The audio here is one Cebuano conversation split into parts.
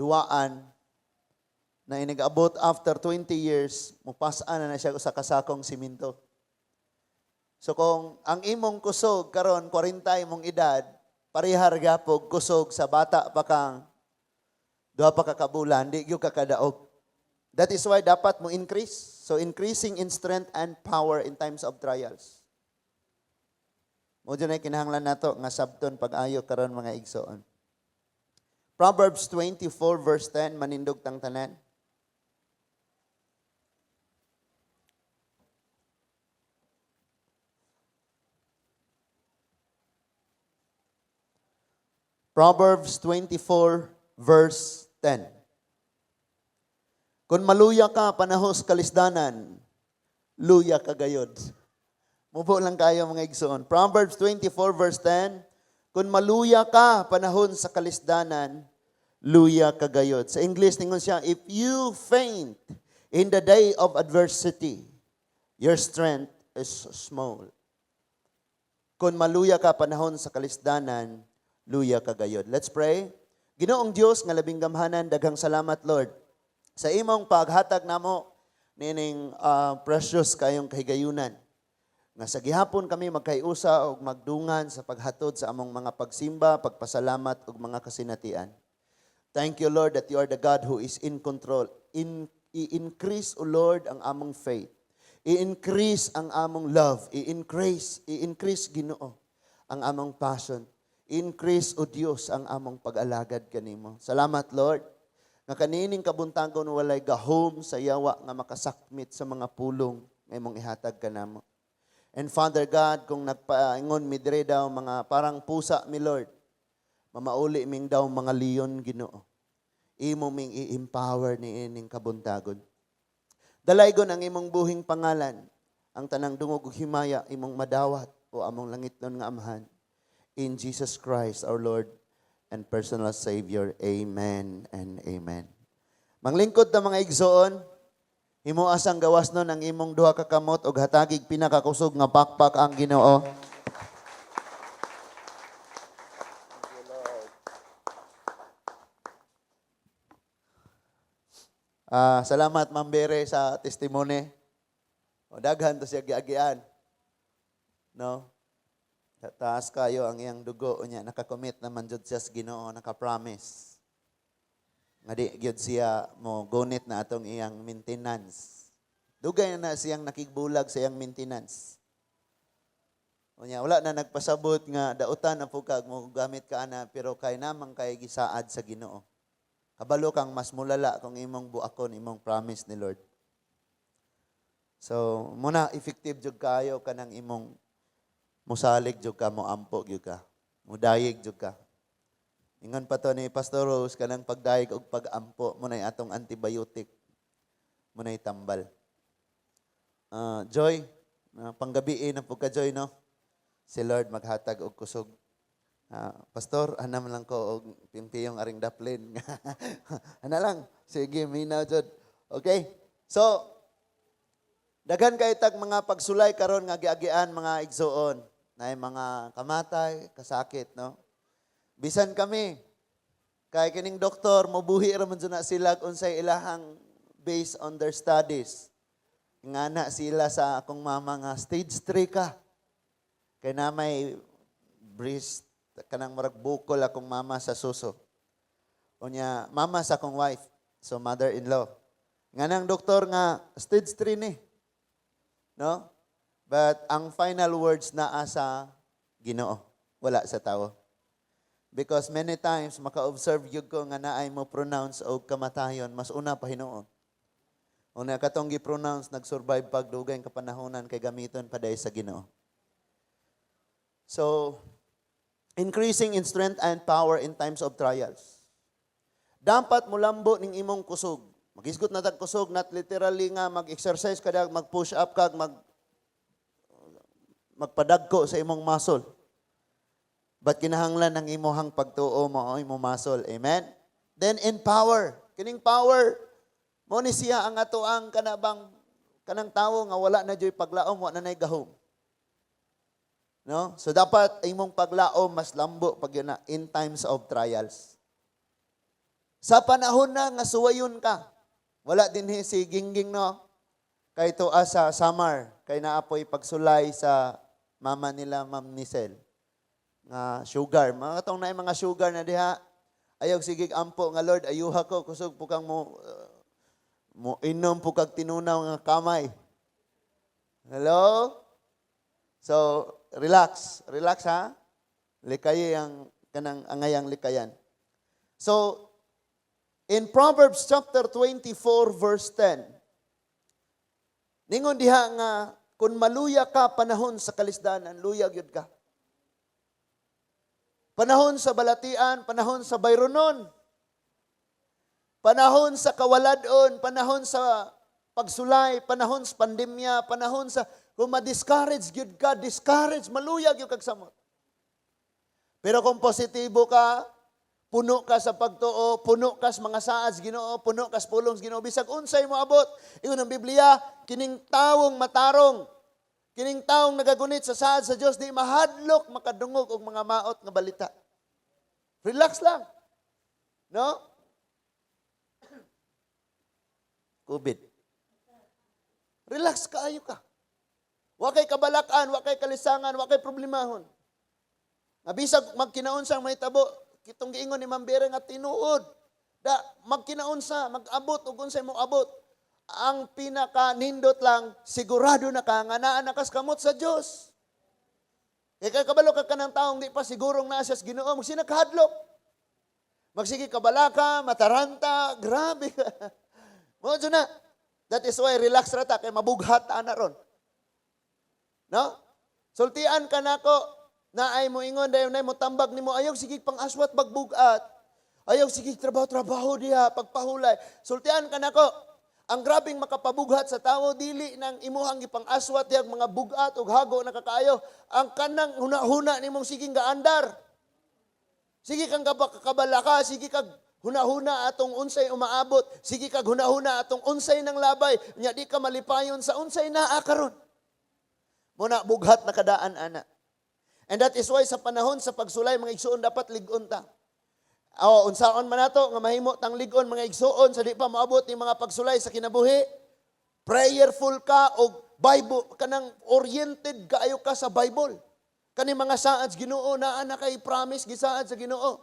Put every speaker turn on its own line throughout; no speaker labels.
Duwaan na inigabot after 20 years, mupas-an na na siya sa kasakong siminto. So kung ang imong kusog karon 40 imong edad, parehar gyapon kusog sa bata pa kang 2 pa ka kabulan, di gyud ka kadaog. That is why dapat mo increase. So increasing in strength and power in times of trials. Mo dyan ay kinahanglan nato nga sabton pag-ayo karon, mga igsoon. Proverbs 24 verse 10, manindog tang tanan. Proverbs 24 verse 10. Kung maluya ka panahos kalisdanan, luya ka gayod. Mubo lang kayo, mga igsoon. Proverbs 24 verse 10, kung maluya ka panahon sa kalisdanan, luya ka gayod. Sa English, ningon siya, "If you faint in the day of adversity, your strength is small." Kung maluya ka panahon sa kalisdanan, luya ka gayod. Let's pray. Ginoong Dios nga labing gamhanan, daghang salamat, Lord, sa imong paghatag namo nining precious kayong kahigayunan. Nga sa gihapon kami magkaiusa og magdungan sa paghatod sa among mga pagsimba, pagpasalamat ug mga kasinatian. Thank you, Lord, that you are the God who is in control. I-increase, O Lord, ang among faith. I-increase ang among love. I-increase, Ginoo, ang among passion. Increase, O Dios, ang among pag-alagad kanimo. Salamat, Lord, nga kanining kabuntagon walay gahom sa yawa nga makasakmit sa mga pulong nga imong ihatag kanamo. And Father God, kung nagpaingon mi diri daw mga parang pusa mi, Lord, mamauli ming daw mga leon, Ginoo. Imo ming i-empower ni ining kabuntagon. Dalaygon ang imong buhing pangalan, ang tanang dungog ug himaya imong madawat o among langitnon nga Amahan. In Jesus Christ, our Lord and personal Savior. Amen and amen. Manglingkod ta, mga igsoon, himoa sang gawas nun ang imong duha ka kamot ug hatagig pinakakusog nga pakpak ang Ginoo. Ah, salamat, Ma'am Bere, sa testimony. O, daghan to siya giagian. No? Taas kayo ang iyang dugo niya. Nakakommit naman jud siya sa Ginoo, naka-promise. Nga di gyud siya mo gunit na atong iyang maintenance. Dugay na na siyang nakigbulag sa iyang maintenance. Unya wala na nagpasabot nga dautan na pud kag mo gamit ka ana, pero kay namang kay gisaad sa Ginoo. Kabalo kang mas mulala kung imong buakon imong promise ni Lord. So, muna effective jud kayo kanang imong musalig jud ka, moampo jud ka, mudayig jud ka. Ingon pa to ni Pastor Rose, kanang pagdayeg og pagampo mo na atong antibiotic, mo na tambal. Joy, panggabi na pud ka, Joy, no? Si Lord maghatag og kusog. Pastor, anam lang ko og pimpiyong aring daplin. Ana lang. Sige, minaw jud. Okay? So, daghan kay tag mga pagsulay karon nga giagian, mga igsuon. Na mga kamatay, kasakit, no? Bisan kami, kay kining doktor, mobuhi ra man jud na sila unsay ilahang based on their studies. Nga na sila sa akong mama nga stage 3 ka. Kay na may breast kanang murag bukol akong mama sa suso. Unya mama sa akong wife, so mother-in-law. Nga nang doktor nga stage 3 ni. No? But ang final words naa sa Ginoo, wala sa tao. Because many times maka-observe gyud ko nga naay mo pronounce og kamatayon mas una pa hinuon. Una katong gi-pronounce nag-survive pag dugay kapanahonan kay gamiton pa sa Ginoo. So, increasing in strength and power in times of trials. Dapat mulambo ning imong kusog. Magisgot na tag kusog, not literally nga mag-exercise ka, mag-push up ka, magpadagko sa imong muscle. But kinahanglan ng imuhang pagtuo mo imong muscle. Amen? Then in power. Kining power, mo ni siya ang ato ang kanabang kanang tawo nga wala na joy paglaom, wala na nay gahom. No? So dapat imong paglaom mas lambo pag yun na in times of trials. Sa panahon na nga suwayon ka, wala dinhi si Gingging, no? Kay tuwa sa Samar, kay naapoy pagsulay sa mama nila, Ma'am Nisel. Nga sugar. Mga katong naay mga sugar na diha, ayaw sige ampo nga, "Lord, ayuha ko, kusog po kang mo inom po kag tinunaw nga kamay." Hello? So, relax. Relax ha. Likay ang kanang angayang likayan. So, in Proverbs chapter 24 verse 10, ningon diha nga kung maluya ka panahon sa kalisdanan, luya gyud ka. Panahon sa balatian, panahon sa bayronon, panahon sa kawaladon, panahon sa pagsulay, panahon sa pandemya, panahon sa kung ma-discourage gyud ka, discourage, maluya gyud kag samot. Pero kung positibo ka, puno ka sa pagtuo, puno ka sa mga saad sa Ginoo, puno ka sa pulong sa Ginoo, bisag unsay mo abot. Ingon ang Biblia, kining tawong matarong, kining tawong nagagunit sa saad sa Dios, di mahadlok makadungog og mga maot nga balita. Relax lang. No? COVID. Relax kaayo ka. Wa kay kabalakan, wa kay kalisangan, wa kay problemahon. Nga bisag magkinaunsang mahitabo, kitong giingon ni Ma'am Bere nga tinuod. Da magkinaunsa, mag-abot ug unsay mo abot. Ang pinaka nindot lang, sigurado na ka nga naa na kas kamot sa Dios. Kay kay kabalo ka kanang taong di pa sigurong naa siya sa Ginoo, magsinakahadlok. Magsige kabalaka, mataranta, grabe ka. Mo na. That is why relax ra ta kay mabughat ta na ron. No? Sultian ka nako na ay mo ingon dayon na mo tambag nimo, ayaw sige pang-aswat bagbugat. Ayaw sige trabaho-trabaho diha pagpahulay. Sultian ka nako. Ang grabing makapabughat sa tawo dili nang imuhang gipang-aswat dihang mga bugat ug hago na kakaayo. Ang kanang huna-huna nimong sige gaandar. Sige kang kabalaka, sige kag hunahuna atong unsay umaabot, sige kag hunahuna atong unsay nang labay, nya di ka malipayon sa unsay naa karon. Muna bughat na kadaan ana. And that is why sa panahon sa pagsulay, mga igsuon, dapat lig-on ta. O, unsaon man nato nga mahimo tang lig-on, mga igsuon, sa di pa moabot ni mga pagsulay sa kinabuhi? Prayerful ka og Bible kanang oriented kaayo ka sa Bible. Kani mga saad sa Ginoo naa na kay promise gisaad sa Ginoo.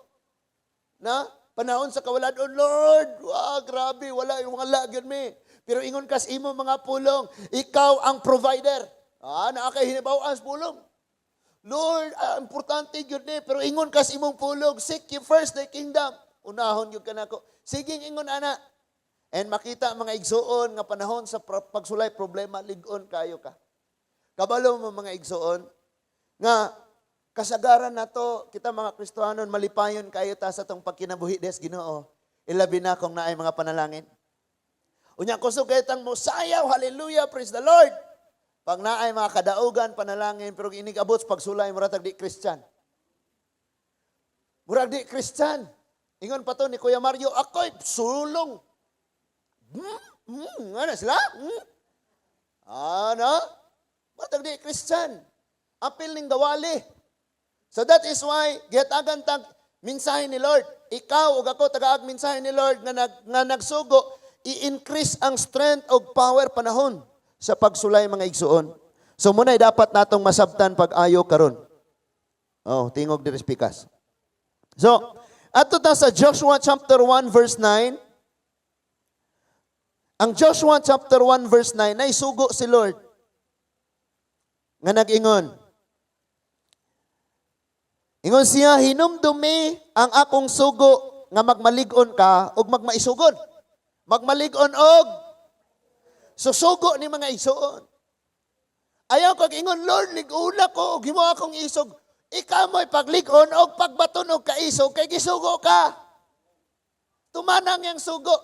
Na panahon sa kawaladon, "Lord, wah, grabe, wala yung wala gyud mi." Pero ingon kas imo mga pulong, ikaw ang provider. Ah, naa kay hinibaw-an sa pulong. "Lord, importante gyud ni," pero ingon kas imong pulong, "Seek ye first the kingdom." Unahon gyud kanako. Sige ingon ana. And makita, mga igsuon, nga panahon sa pagsulay problema, lig-on kayo ka. Kabalo mo, mga igsuon, nga kasagaran nato kita mga Kristohanon malipayon kayo ta sa tong pagkinabuhi des Ginoo. Ilabi na kung naay mga panalangin. Unya kusog kay tang mo sayaw, hallelujah, praise the Lord. Pag naay mga kadaugan, panalangin, pero inig abot sa pagsulay, murag di Christian. Murag di Christian. Ingon pa to ni Kuya Mario, "Ako'y sulong." Ano sila? Ano? Murag di Christian. Apil ning gawali. So that is why, gihatagan tag mensahe ni Lord. Ikaw ug ako tagaag mensahe ni Lord nga nagsugo, i-increase ang strength og power panahon sa pagsulay, mga igsuon. So muna'y dapat natong masabtan pag-ayo karon. Oh, tingog diri pikas. So, ato ta sa Joshua chapter 1 verse 9. Ang Joshua chapter 1 verse 9 nay sugo si Lord nga nag-ingon. Ingon siya, "Hinumdumi ang akong sugo nga magmalig-on ka ug magmaisugon." Magmalig-on og susugo ni, mga igsuon. Ayaw kag ingon, "Lord, lig-una ko, ug himo akong isog." Ikaw mo'y paglig-on og pagbaton og kaisog kay gisugo ka. Tumanang yang sugo.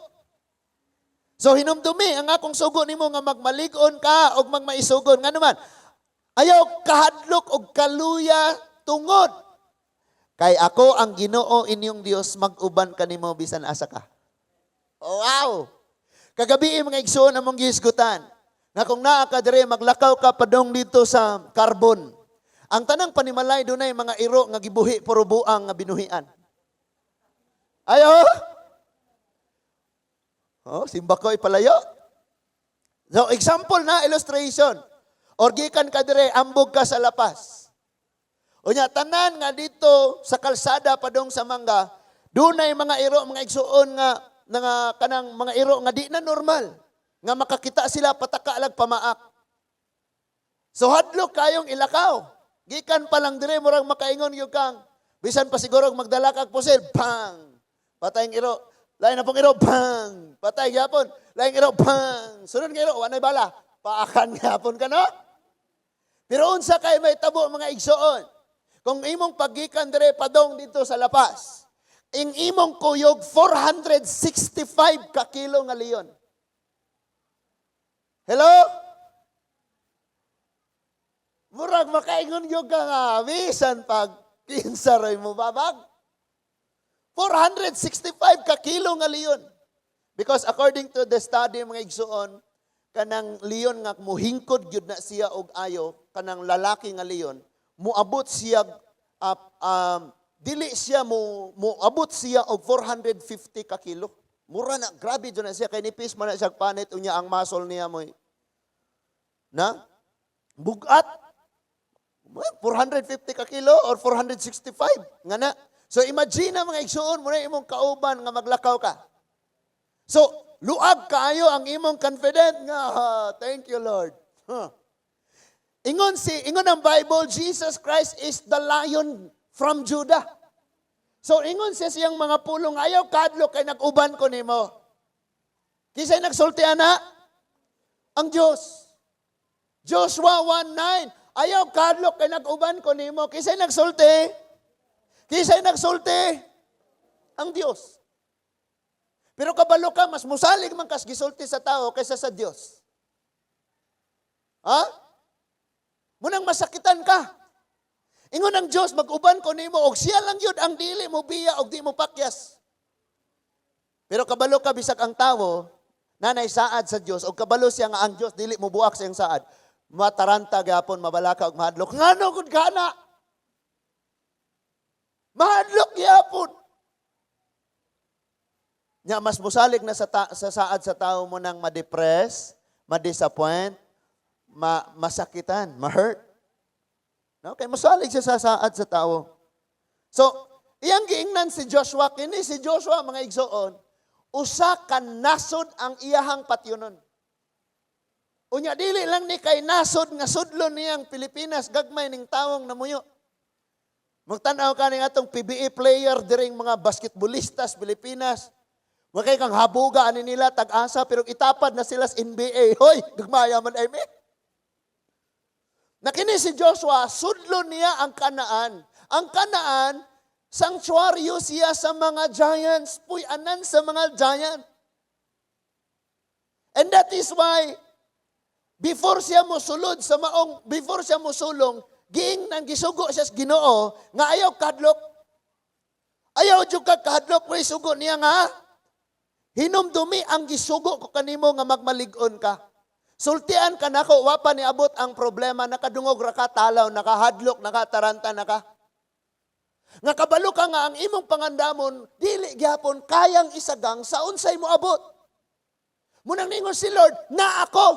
So "Hinumdumi ang akong sugo nimo nga magmalig-on ka og magmaisugon." Ngano man? "Ayaw kahadlok og kaluya tungod kay ako ang Ginoo inyong Dios mag-uban kanimo bisan asa ka." Wow! Kagabi, mga igsoon, among gihisgutan nga kung naa ka dire, maglakaw ka padong dito sa Carbon. Ang tanang panimalay dunay mga iro nga gibuhi, puro buang nga binuhian. Ayo! Oh, simba ko ipalayo. So, example na, illustration. Or gikan ka dire, ambog ka sa Lapas. Unya, tanan nga dito sa kalsada padong sa Mangga, dunay mga iro, mga igsuon nga kanang mga iro nga di na normal. Nga makakita sila pataka lag pamaak. So hadlok kayong ilakaw. Gikan pa lang dire, murag makaingon gyud kang bisan pa siguro magdala kag pusil, bang! Patay ang iro. Lain na pong iro, bang! Patay gyapon. Lain iro, bang! Sunod nga iro, wa nay bala. Paakan gyapon ka, no? Pero unsa kay may tabo, mga igsoon? Kung imong paggikan dire padong dito sa Lapas, ing imong kuyog 465 ka kilo nga leon. Hello? Murag makaingon gyud ka nga bisan pag kinsa ray mo babag. 465 ka kilo nga leon. Because according to the study, mga igsuon, kanang leon nga muhingkod gyud na siya og ayo, kanang lalaki nga leon, muabot siya dili siya mo muabot siya og 450 ka kilo. Mura na, grabe jud na siya kay nipis man na siya panit, unya ang muscle niya mo na bugat 450 ka kilo or 465 nga na. So imagine na, mga igsuon, mo na imong kauban nga maglakaw ka. So luag kaayo ang imong confident nga, "Ah, thank you, Lord." Huh. Ingon ang Bible, Jesus Christ is the Lion from Judah. So ingon siya siyang mga pulong, "Ayaw kadlok kay nag-uban ko nimo." Kinsay nagsulti ana? Ang Diyos. Joshua 1:9, "Ayaw kadlok kay nag-uban ko nimo." Kinsay nagsulti? Kinsay nagsulti? Ang Diyos. Pero kabalo ka, mas musalig man kas gisulti sa tao kaysa sa Diyos. Ha? Munang masakitan ka. Ingon ang Diyos, "Mag-uban ko nimo," og siya lang yun ang dili mo biya og di mo pakyas. Pero kabalo ka, bisag ang tawo, nanay saad sa Diyos, og kabalo siya nga ang Diyos dili mo buak sa iyang saad, mataranta gyapon, mabalaka og mahadlok. Ngano gud ka na? Mahadlok gyapon. Nya mas musalig na sa saad sa tao mo nang ma-depress, ma-disappoint, masakitan, ma-hurt. No? Kay musalig siya sa saad sa tao. So, iyang giingnan si Joshua, kini si Joshua, mga igsoon, usa ka nasod ang iyahang patyonon. Unya dili lang ni kay nasod nga sudlon niyang Pilipinas, gagmay ning tawong namuyo. Magtan-aw ka ning atong PBA player diring mga basketballistas Pilipinas. Wa kay kang habuga ani nila tag-asa, pero itapad na sila sa NBA. Hoy, gagmaya man ay me. Na kini si Joshua, sudlon niya ang Kanaan. Ang Kanaan, sanctuaryo siya sa mga giants, puy-anan sa mga giant. And that is why, before siya mosulod sa maong, before siya mosulong, giing nang gisugo siya sa Ginoo nga ayaw kadlok. Ayaw jud ka kahadlok, way sugo niya nga hinumdumi ang gisugo ko kanimo nga magmalig-on ka. Sultian ka nako, wa pa niabot ang problema, nakadungog ra ka, talaw, nakahadlok, nakataranta naka. Nga kabalo ka nga ang imong pangandamon, dili gyapon kayang isagang sa unsay moabot. Munang ningon si Lord, "Na ako.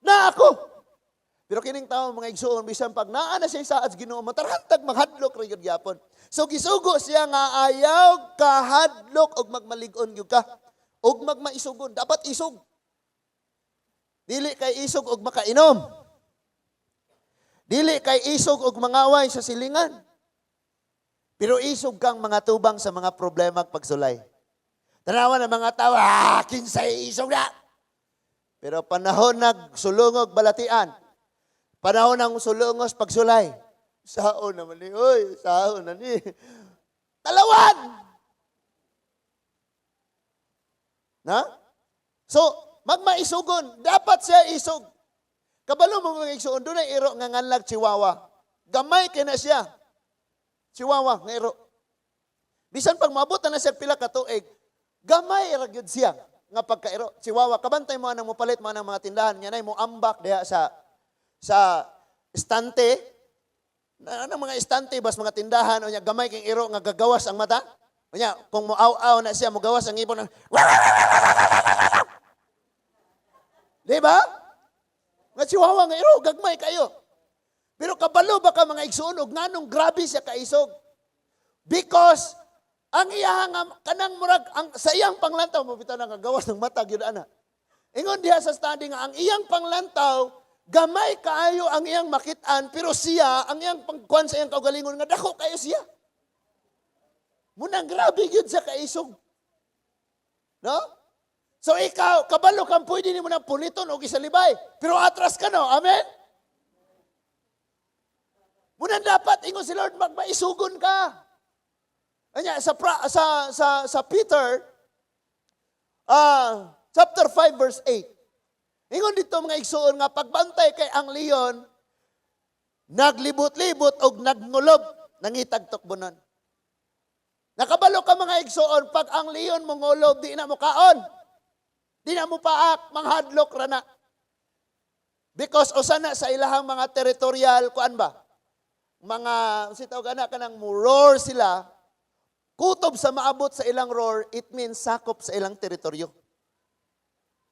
Na ako." Pero kining tao, mga igsuon, bisan pag naa na siya saad sa Ginoo, matarantag maghadlok ra gyud gyapon. So gisugo siya nga ayaw kahadlok og magmalig-on gyud ka og magmaisugon. Dapat isog. Dili kay isog og makainom. Dili kay isog og mangaway sa silingan. Pero isog kang mga tubang sa mga problema ug pagsulay. Tanawan ng mga tao, "Ah, kinsay isog na." Pero panahon nagsulungog balatian, panahon ng sulungos pagsulay, "Sao naman ni, oy, sao na ni." Talawan! Na? So, magmaisugon. Dapat siya isog. Kabalo mo, mga igsuon, doon ay iro nga nganlag Chihuahua. Gamay kay na siya. Chihuahua, nga iro. Bisan pag maabot na siya pila ka tuig, gamay ra gyud siya nga pagkairo. Chihuahua, kabantay mo anang mopalit mo anang mga tindahan niya nay mo ambak diha sa estante. Na anang mga estante bas mga tindahan, unya gamay king iro nga gagawas ang mata. Unya, kung moaw-aw na siya, mogawas ang ibon ng Di ba? Nga chihuahua nga iro, gagmay kayo. Pero kabalo ba ka, mga igsuon, og nganong grabe siya kaisog? Because ang iya nga kanang murag ang sa iyang panglantaw mo bitaw nang gawas ng mata gyud ana. Ingon diha sa study nga ang iyang panglantaw gamay kaayo ang iyang makit-an, pero siya ang iyang pangkuan sa iyang kaugalingon nga dako kayo siya. Munang grabe gyud sa kaisog. No? So ikaw, kabalo kang pwede nimo na puniton og isalibay. Pero atras ka, no? Amen? Munang dapat ingon si Lord, magmaisugon ka. Anya sa pra, sa sa sa Peter chapter 5 verse 8. Ingon dito, mga igsuon, nga pagbantay kay ang leon naglibot-libot og nagngulob nangitag tukbonon. Nakabalo ka, mga igsuon, pag ang leon mongulob, di na mo kaon. Di na mo paak, manghadlok ra na. Because usa na sa ilahang mga territorial kuan ba? Mga si tawag ana kanang mo roar sila, kutob sa maabot sa ilang roar, it means sakop sa ilang teritoryo.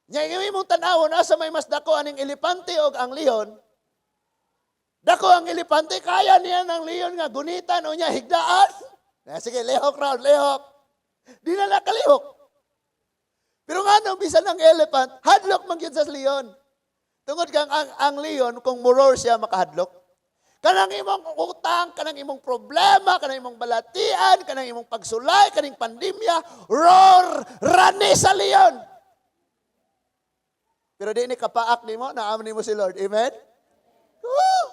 Nya imong tan-awon, asa may mas dako aning elepante og ang leon? Dako ang elepante, kaya niya ng leon nga gunitan o niya higdaan. Na, sige, lihok round, lihok. Di na nakalihok. Pero nga nung bisan ng elephant, hadlok man gyud sa leon. Tungod kang ang leon, kung mo-roar siya, makahadlok. Kanang imong utang, kanang imong problema, kanang imong balatian, kanang imong pagsulay, kaning pandemya, roar, rani sa leon. Pero di ni kapaak nimo, naa man nimo si Lord. Amen? Woo!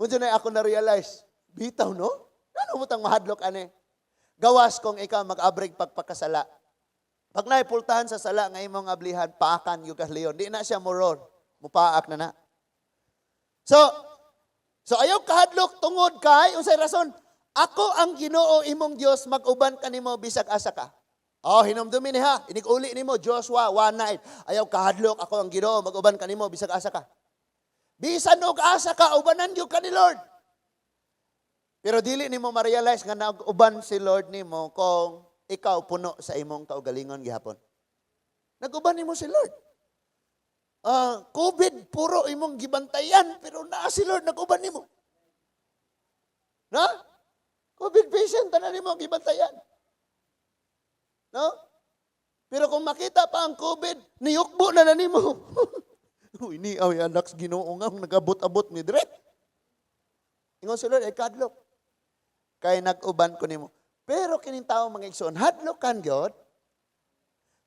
Mao na ako na-realize, bitaw, no? Ano mo tang mahadlok ane? Gawas kung ikaw mag-abrig pagpakasala. Pag naipultahan sa sala nga imong ablihan, paakan yung ka leon. Di na siya mo-roar. Mupaak na na. So ayaw kahadlok tungod kay, unsay rason? Ako ang Ginoo imong Dios, mag-uban kanimo bisag asa ka. Oh, hinumdumi ni ha. Inig-uli nimo Joshua 1:9. Ayaw kahadlok, ako ang Ginoo, mag-uban kanimo bisag asa ka. Bisan og asa ka, ubanan gyud ka ni Lord. Pero dili nimo ma-realize nga nag-uban si Lord nimo kung ikaw puno sa imong kaugalingon gihapon. Nag-uban nimo si Lord. Ah, COVID puro imong gibantayan, pero naa si Lord nag-uban nimo. Na? COVID patient tanan nimo gibantayan. No? Pero kung makita pa ang COVID, niyukbo na na nimo. Uy, ni ay anak sa Ginoo nga nagabot-abot ni dire. Ingon si Lord, ay kadlok. Kay nag-uban ko nimo. Pero kining tao, mga igsoon, hadlok kan gyud.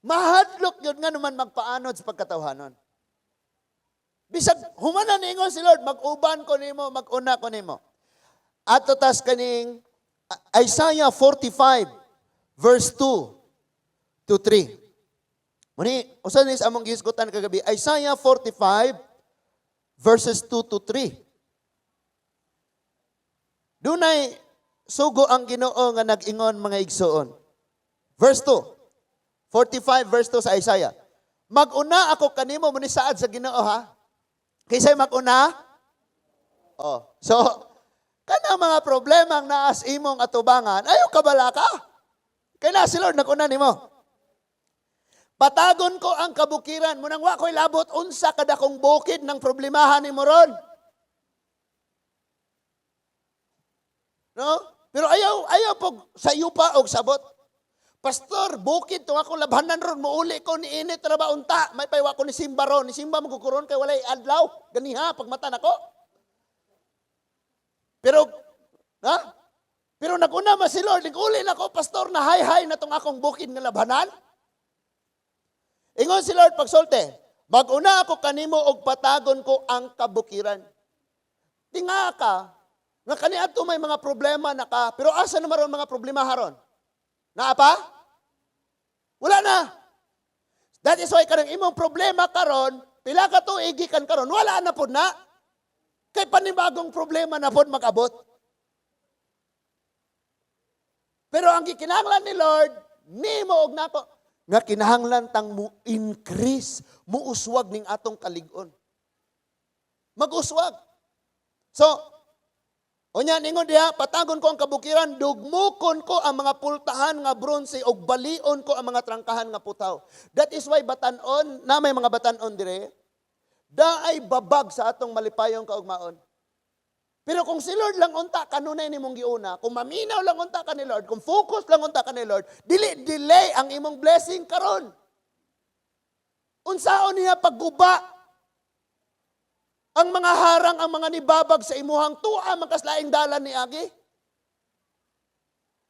Mahadlok gyud nga naman magpaanod sa pagkatawhanon. Bisag humanan ingon si Lord, mag-uban ko nimo, mag-una ko nimo. Ato tas kaning Isaiah 45 verse 2 to 3. Muni, usa ni sa among gihisgutan kagabi, Isaiah 45 verses 2 to 3. Dunay sugo ang Ginoo nga nag-ingon, mga igsuon. Verse 2. 45 verse 2 sa Isaiah. Mag-una ako kanimo, mo ni saad sa Ginoo ha. Kinsay mag-una? Oh. So, kanang mga problema ang naas imong atubangan, ayaw kabala ka. Kay na si Lord nag-una nimo. Patagon ko ang kabukiran. Munang wa ko'y labot unsa kadakong bukid ng problemahan nimo ron. No? Pero ayaw ayaw pog sa pa og sabot. Pastor, bukid to ako labhanan ron, muuli ko ni init ra ba unta. May paywa ko ni simba ron, ni simba mo kukuron kay walay adlaw. Ganiha pagmata nako. Pero ha? Pero naguna man si Lord, nag-uli na ko, pastor, na hay-hay na tong akong bukid nga labhanan. Ingon si Lord pagsulte, mag-una ako kanimo og patagon ko ang kabukiran. Tinga ka, nga kaniadto may mga problema na ka, pero asa na maron mga problema haron? Naa pa? Wala na. That is why kanang imong problema karon, pila ka tuig gikan karon, wala na pod na. Kay panibagong problema na pod mag-abot. Pero ang gikinahanglan ni Lord, nimo og nako, nga kinahanglan tang mo increase, muuswag ning atong kalig-on. Mag-uswag. So, Unya ningon diha, "Patagon ko ang kabukiran, dugmukon ko ang mga pultahan nga bronse ug balion ko ang mga trangkahan nga putaw." That is why batanon, na may mga batanon dire, daay babag sa atong malipayong kaugmaon. Pero kung si Lord lang unta kanunay nimong giuna, kung maminaw lang unta ka ni Lord, kung focus lang unta ka ni Lord, dili delay ang imong blessing karon. Unsaon niya pagguba ang mga harang, ang mga nibabag sa imuhang tuwa makaslaing dalan ni agi?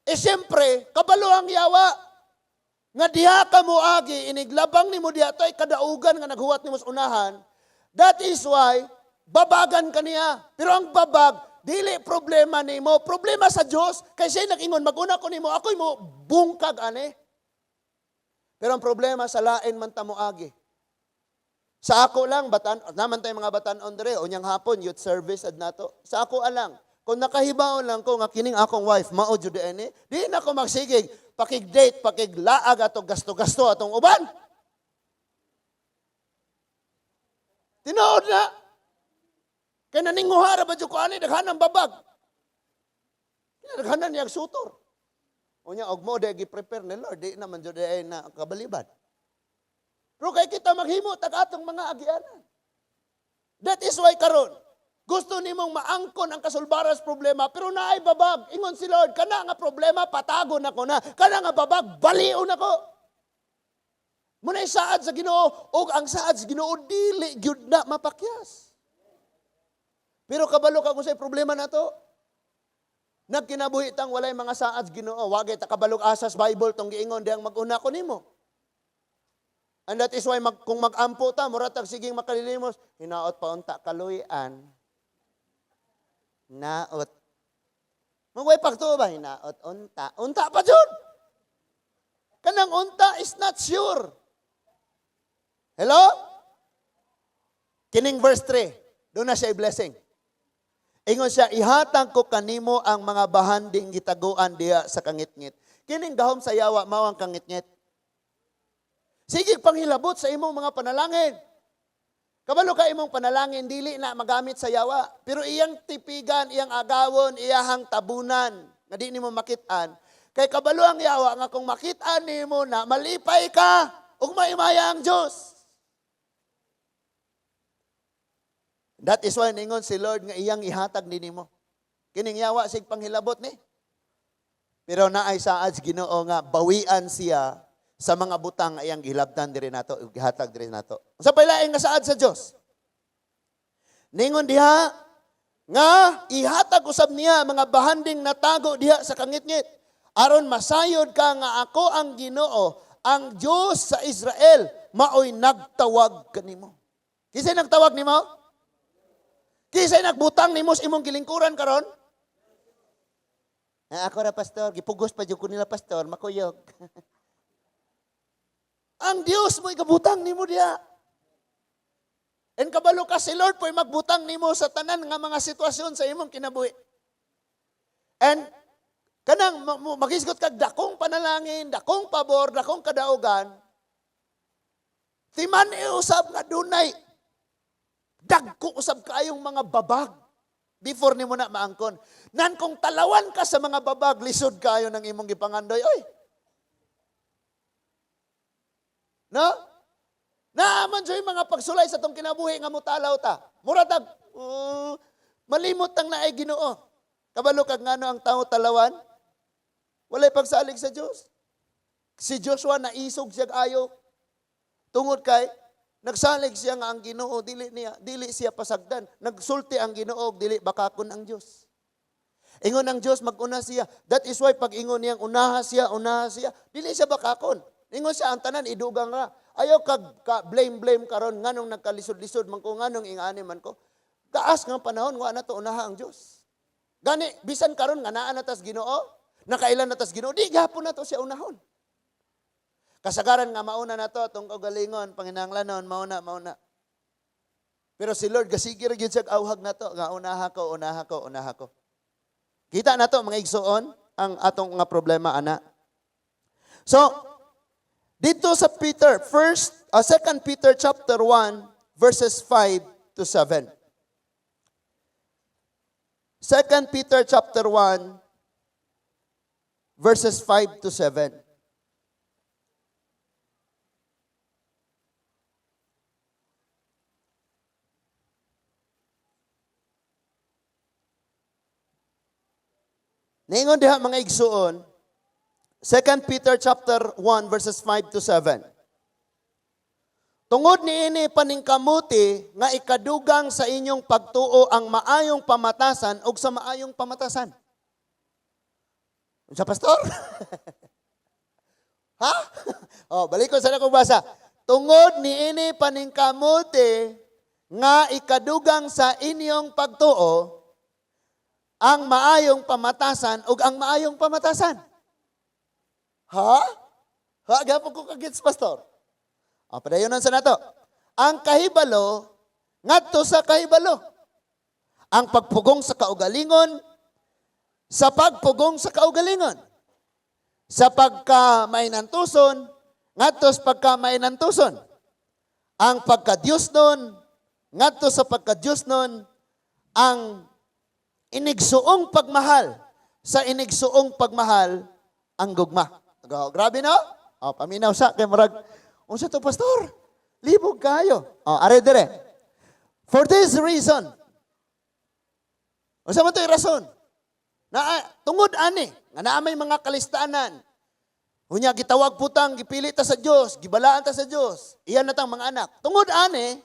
Eh siyempre, kabalo ang yawa. Nga diha ka mo agi, iniglabang nimo diha, to'y kadaugan nga naghuwat nimo sa unahan. That is why, babagan ka niya. Pero ang babag, dili problema nimo, problema sa Dios. Kay siya nag-ingon, "Maguna ko nimo, ako'y mo bungkag ani." Pero ang problema, sa lain man ta mo agi. Sa ako lang, batan, naman tayo mga batanon dire, unyang hapon, youth service ad nato. Sa ako alang, kung nakahibaw lang ko nga kining akong wife, mao jud ini, di na ko magsigig, pakig-date, pakiglaag atong gasto-gasto atong uban. Tinuod na. Kay naninguhara ba jud ko ani, daghanang babag. Daghanan niyang sutor. Unya og mo di gi-prepare ni Lord, di naman jud ay na kabalibad. Pero kay kita maghimo tag atong mga agianan. That is why karon gusto nimong maangkon ang kasulbaras problema, pero naay babag. Ingon si Lord, "Kana nga problema patagon ako na. Kana nga babag balion ako." Muna'y saad sa Ginoo, ug ang saad sa Ginoo dili gyud na mapakyas. Pero kabalo ka kung say problema na to. Nagkinabuhi tang walay mga saad sa Ginoo, wagay ta kabalog asas Bible tong giingon diyang mag-una ko nimo. And that is why kung mag-ampo ta, mura tag siging makalilimos, "Hinaot pa unta kaluyan." Naot. Magway pagtuo ba? Hinaot unta. Unta pa jud. Kanang unta is not sure. Hello? Kining verse 3, doon na siya blessing. Ingon siya, "Ihatag ko kanimo ang mga bahanding gitaguan diha sa kangitngit." Kining gahom sa yawa mao ang kangitngit. Sige panghilabot sa imong mga panalangin. Kabalo ka imong panalangin dili na magamit sa yawa, pero iyang tipigan, iyang agawon, iyahang tabunan nga di nimo makit-an. Kay kabalo ang yawa nga kung makit-an nimo na malipay ka ug maimaya ang Dios. That is why ningon si Lord nga iyang ihatag ni nimo. Kining yawa sig panghilabot ni. Pero naay saad sa Ginoo nga bawian siya sa mga butang nga iyang gihilabtan diri nato ug gihatag diri nato. Unsa pay laing nga saad sa Dios? Ningon diha nga ihatag usab niya mga bahanding natago diha sa kangitngit aron masayod ka nga ako ang Ginoo, ang Dios sa Israel, maoy nagtawag kanimo. Kinsay nagtawag nimo? Kinsay nagbutang nimo sa imong gilingkuran karon? Ah, ako ra, pastor, gipugos pa jud ko nila, pastor, makuyog. Ang Dios mo igabutang nimo diha. And kabalo ka si Lord po'y magbutang nimo sa tanan nga mga sitwasyon sa imong kinabuhi. And kanang magisgot kag dakong panalangin, dakong pabor, dakong kadaugan, timan usab nga dunay dagko usab kaayong mga babag before nimo na maangkon. Nan kung talawan ka sa mga babag, lisod kayo ng imong gipangandoy. Oy. No? Naaman siya mga pagsulay sa tong kinabuhi nga mutalaw ta. Mura tag, malimot ang naay Ginoo. Kabalo kag ngano ang tao talawan? Walay pagsalig sa Dios. Si Joshua naisog siya ayo. Tungod kay nagsalig siya nga ang Ginoo dili niya, dili siya pasagdan. Nagsulti ang Ginoo dili bakakon ang Dios. Ingon ang Dios maguna siya. That is why pag ingon niyang unaha siya, dili siya bakakon. Ingon siya ang tanan idugang ra. Ayaw kag ka blame blame karon nganong nagkalisod-lisod man ko, nganong ingani man ko. Gaas nga panahon wa na to unaha ang Dios. Gani bisan karon nga naa na tas Ginoo, nakailan na tas Ginoo, di gihapon na to siya unahon. Kasagaran nga mauna na to atong kaugalingon, panginahanglanon, mauna, mauna. Pero si Lord gasige ra gyud siya auhag na to nga unaha ko, unaha ko, unaha ko. Kita na to mga igsuon ang atong nga problema ana. So dito sa Peter, 2 Peter chapter 1 verses 5 to 7. 2 Peter chapter 1 verses 5 to 7. Ningon diha, mga igsuon, 2 Peter chapter 1 verses 5 to 7. Tungod niini paningkamuti nga ikadugang sa inyong pagtuo ang maayong pamatasan ug sa maayong pamatasan. Unsa, pastor? Ha? Oh, balik ko sa akong basa. Tungod niini paningkamuti nga ikadugang sa inyong pagtuo ang maayong pamatasan ug ang maayong pamatasan. Ha? Ha, gapon ko kagets, pastor. O, padayon sa nato. Ang kahibalo, ngadto sa kahibalo. Ang pagpugong sa kaugalingon, sa pagpugong sa kaugalingon. Sa pagka mainantuson, ngadto sa pagka mainantuson. Ang pagka-Diyos nun, ngadto sa pagka-Diyos nun, ang inigsuong pagmahal, sa inigsuong pagmahal, ang gugma. Grabe, no? O, paminaw sa, kay murag, unsa to, pastor? Libog kayo. O, are dire. For this reason, unsa man to'y rason? Na, tungod ani, nga naa may mga kalistaanan. Unya gitawag putang, gipili ta sa Dios, gibalaan ta sa Dios. Iyan na tang mga anak. Tungod ani,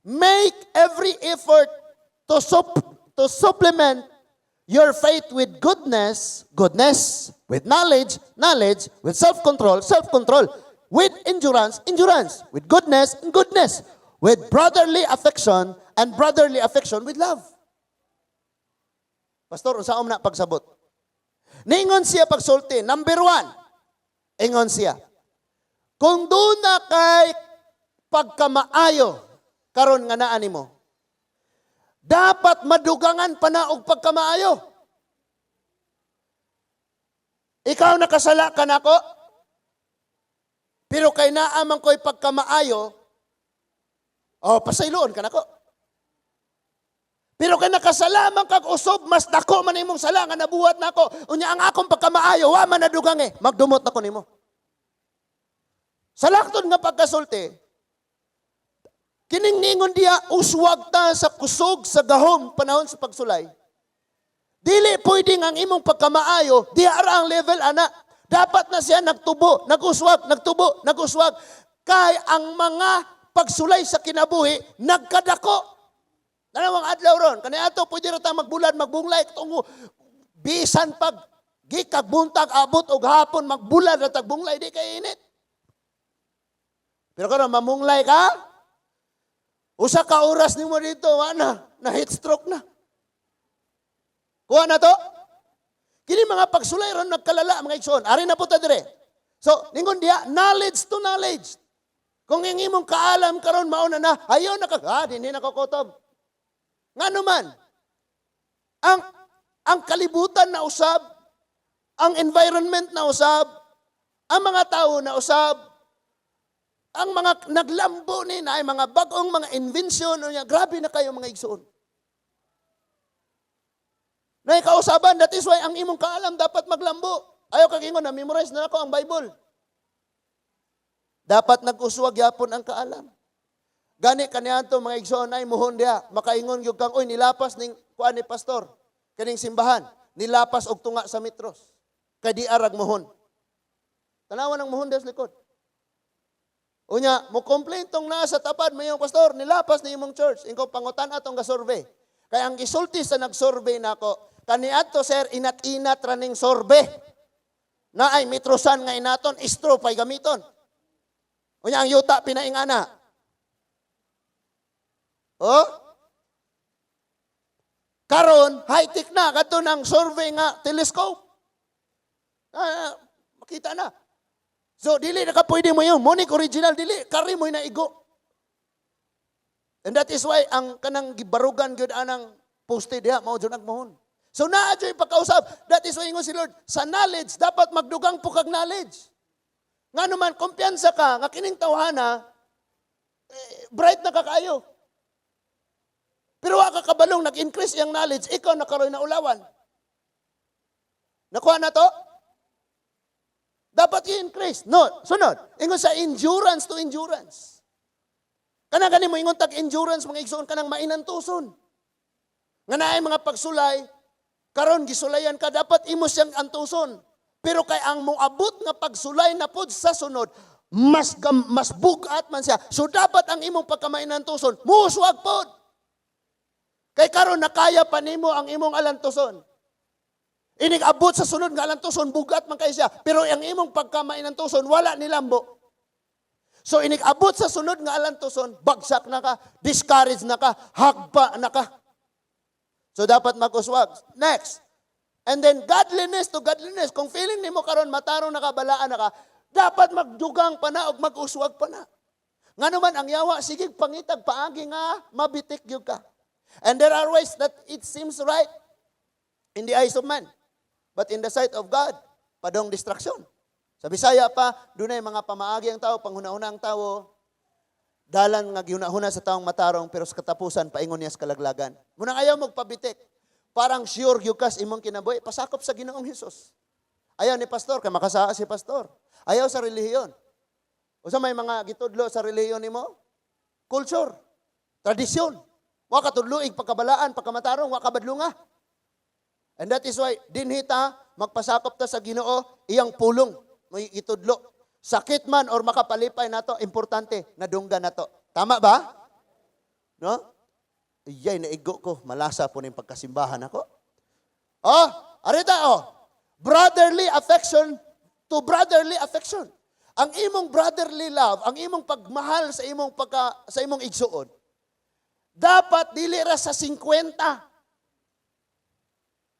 make every effort to supplement your faith with goodness, goodness, with knowledge, knowledge, with self-control, self-control, with endurance, endurance, with goodness, and goodness, with brotherly affection, and brotherly affection with love. Pastor, unsaon na pagsabot? Ningon siya pagsulti, number 1, ingon siya, kung duna kay pagkamaayo, karon nga naa nimo, dapat madugangan pa na og pagkamaayo. Ikaw nakasala ka nako, pero kay naa man ko'y pagkamaayo, oh, pasayloon ka nako. Pero kay nakasala man kag usob, mas dako man imong sala nga nabuhat nako. Unya ang akong pagkamaayo, wa man nadugang eh, magdumot nako nimo. Sa laktod nga pagkasulti, kining ningon diya, uswag ta sa kusog sa gahom panahon sa pagsulay. Dili pwedeng ang imong pagkamaayo, diha ra ang level ana. Dapat na siya nagtubo, naguswag, nagtubo, naguswag. Kay ang mga pagsulay sa kinabuhi, nagkadako. Dalawang adlaw ron, kaniadto pwede ra ta magbulad, magbunglay, tungo, bisan pag gikag buntag, abot og hapon, magbulad ra tag bunglay, di kay init. Pero karon mamunglay ka, usa ka oras nimo dito, wa na, na heat stroke na. Kuha na to? Kini mga pagsulay ron nagkalala mga igsoon. Ari na po ta dire. So, ningon diha, knowledge to knowledge. Kung ang imong kaalam karon mauna na, ayo na ka, dinhi na ko kutob. Ngano man, ang kalibutan na usab, ang environment na usab, ang mga tao na usab, ang mga naglambo ni na ay mga bagong mga invention, unya, grabe na kayo mga igsoon. Na ikausaban, that is why ang imong kaalam dapat maglambo. Ayaw kag ingon, na-memorize na ako ang Bible. Dapat nag-uswag yapon ang kaalam. Gani kaniadto mga igsoon ay muhon diha, makaingon gyud kang oy nilapas ning kuan ni pastor kaning simbahan, nilapas og tunga sa metros. Kay di arag muhon. Tanawan ang muhon diha sa likod. Unya, mo complain tong naa sa tapad mayong pastor, nilapas ni imong church. Ingko pangutan atong ga-survey. Kay ang gisulti sa nag-survey nako, kaniadto sir inat-inat ra ning survey. Naay metrosan nga inaton, straw pay gamiton. Unya ang yuta pinaingana. Oh? Karon, high-tech na kadto ng survey nga telescope. Makita na. So dili na ka pwede mo yun. Monic original dili kari mo na igo. And that is why ang kanang gibarugan gyud anang poste diha mao jud nagmuhon. So naa jud pagkausab. That is why ingon si Lord, sa knowledge dapat magdugang po kag knowledge. Ngano man kumpiyansa ka nga kining tawhana bright na ka kaayo. Pero wa ka kabalong nag-increase iyang knowledge, ikaw na karoy na ulawan. Nakuha na to? Dapat i-increase. No, sunod. Ingon sa endurance to endurance. Kanang gani mo ingon tag endurance, mga igsoon, kanang mainantuson. Nga naay mga pagsulay, karon gisulayan ka, dapat imo siyang antuson. Pero kay ang moabot nga pagsulay na pod sa sunod, mas bugat man siya. So dapat ang imong pagkamainantuson, muuswag pod. Kay karon nakaya pa nimo ang imong alantuson. Inig abot sa sunod nga alantuson, bugat man kay siya. Pero ang imong pagkamainantuson, wala nilambo. So inig abot sa sunod nga alantuson, bagsak na ka, discourage na ka, hagpa na ka. So dapat mag-uswag. Next. And then godliness to godliness. Kung feeling nimo karon matarong nakabalaan na ka, dapat magdugang pa na og mag-uswag pa na. Ngano man ang yawa sige pangitag paagi nga mabitik gyud ka. And there are ways that it seems right in the eyes of man. But in the sight of God, padong destruction. Sa Bisaya pa, dunay mga pamaagi ang tao, panghuna-huna ang tao, dalan nga gihuna-huna sa taong matarong, pero sa katapusan, paingon niya sa kalaglagan. Munang ayaw magpabitik. Parang sure gyud kas imong kinabuhi, pasakop sa Ginoong Hesus. Ayaw ni pastor, kay makasaa si pastor. Ayaw sa relihiyon. Usa may mga gitudlo sa relihiyon nimo? Culture, tradisyon. Wa ka tudluig pagkabalaan, pagkamatarong, wa ka badlunga. And that is why dinhi ta magpasakop ta sa Ginoo, iyang pulong may itudlo. Sakit man or makapalipay nato, importante nadunggan nato. Tama ba? No? Iyay naigo ko, malasa po ning pagkasimbahan ako. Oh, arita oh. Brotherly affection to brotherly affection. Ang imong brotherly love, ang imong pagmahal sa imong igsuon, dapat dili ra sa 50.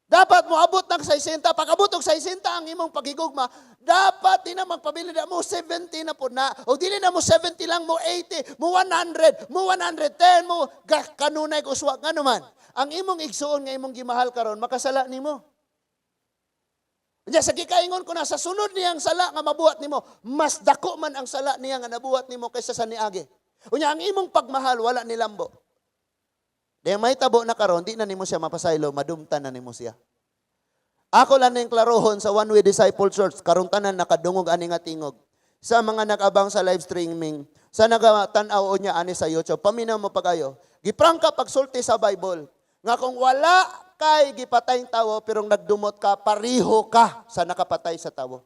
Dapat moabot ng 60. Pag-abot og 60 ang imong pagigugma, dapat di na magpabili na mo 70 na po na. O dili na mo 70 lang, mo 80, mo 100, mo 110, mo kanunay uswag. Nga naman, ang imong igsuon nga imong gimahal karon makasala nimo. Nya sa gikaingon ko na sa sunod niyang sala nga mabuhat nimo, mas dako man ang sala niya nga nabuhat nimo kaysa sa niagi. Unya ang imong pagmahal wala nilambo. Dahil may tabo na karon, di na nimo siya mapasaylo, madumtan na nimo siya. Ako lang ning klarohon sa One Way Disciple Church, karong tanan nakadungog ani nga tingog. Sa mga nag-abang sa live streaming, sa nagatan-aw niya ani sa YouTube, paminaw mo pagayo. Giprangka pagsulti sa Bible, nga kung wala kay gipatayng tawo pero nagdumot ka, pariho ka sa nakapatay sa tawo.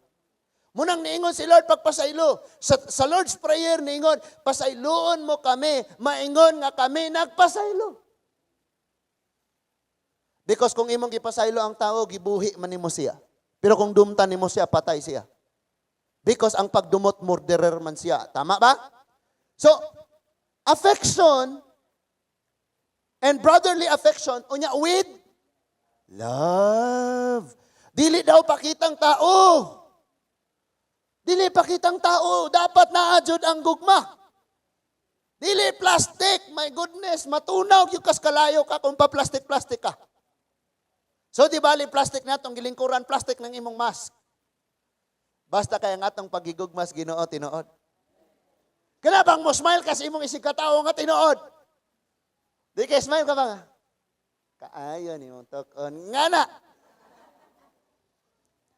Munang niingon si Lord pagpasaylo. Sa Lord's Prayer niingon, "Pasayloon mo kami, maingon nga kami nagpasaylo." Because kung imong gipasaylo ang tao, gibuhi man nimo siya. Pero kung dumtan nimo siya, patay siya. Because ang pagdumot, murderer man siya. Tama ba? So, affection and brotherly affection, unya with love. Dili daw pakitang tao. Dili pakitang tao. Dapat naa jud ang gugma. Dili plastic. My goodness, matunaw yung kaskalayo ka kung pa plastic-plastic ka. So di bali plastic na itong gilingkuran, plastic ng imong mask. Basta kaya nga atong pagigugmas Ginoo tinuod. Kana bang mo smile kasi imong isig katao nga tinuod? Di kay smile ka ba nga? Kaayo ni mong tuk-on. Nga na.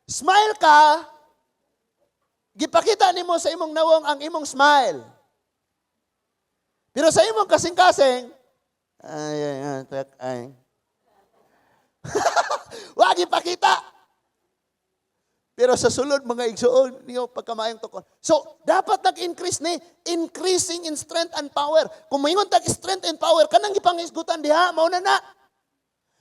Smile ka, gipakita nimo sa imong nawong ang imong smile. Pero sa imong kasing-kasing, ay, ay, ay, tuk, ay. Wag ipakita. Pero sa sulod, mga igsoon niyo pagkamaayong tukon. So, dapat nag-increase ni increasing in strength and power. Kung moingon tag strength and power, kanang gipangisgutan diha, mao na na.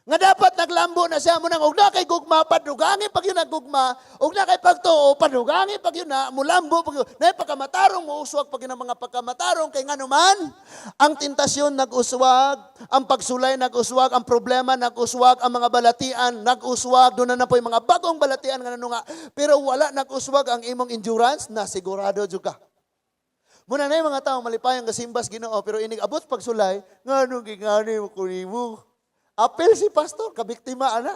Nga dapat naglambo na siya mo nang og na kay gugma padugangi pag yun nagugma, og na kay pagtuo padugangi pag yun na mulambo pag yun. Na pagkamatarong mouswag pag yun ang mga pagkamatarong kay ngano man ang tentasyon nag-uswag, ang pagsulay nag-uswag, ang problema nag-uswag, ang mga balatian nag-uswag, doon na na po yung mga bagong balatian nga nanunga, pero wala nag-uswag ang imong endurance na sigurado jud ka. Muna na yung mga tao malipayang gasimbas Ginoo pero inig abot pagsulay ngano gingani mo kunimo. Apel si pastor, kabiktima ana.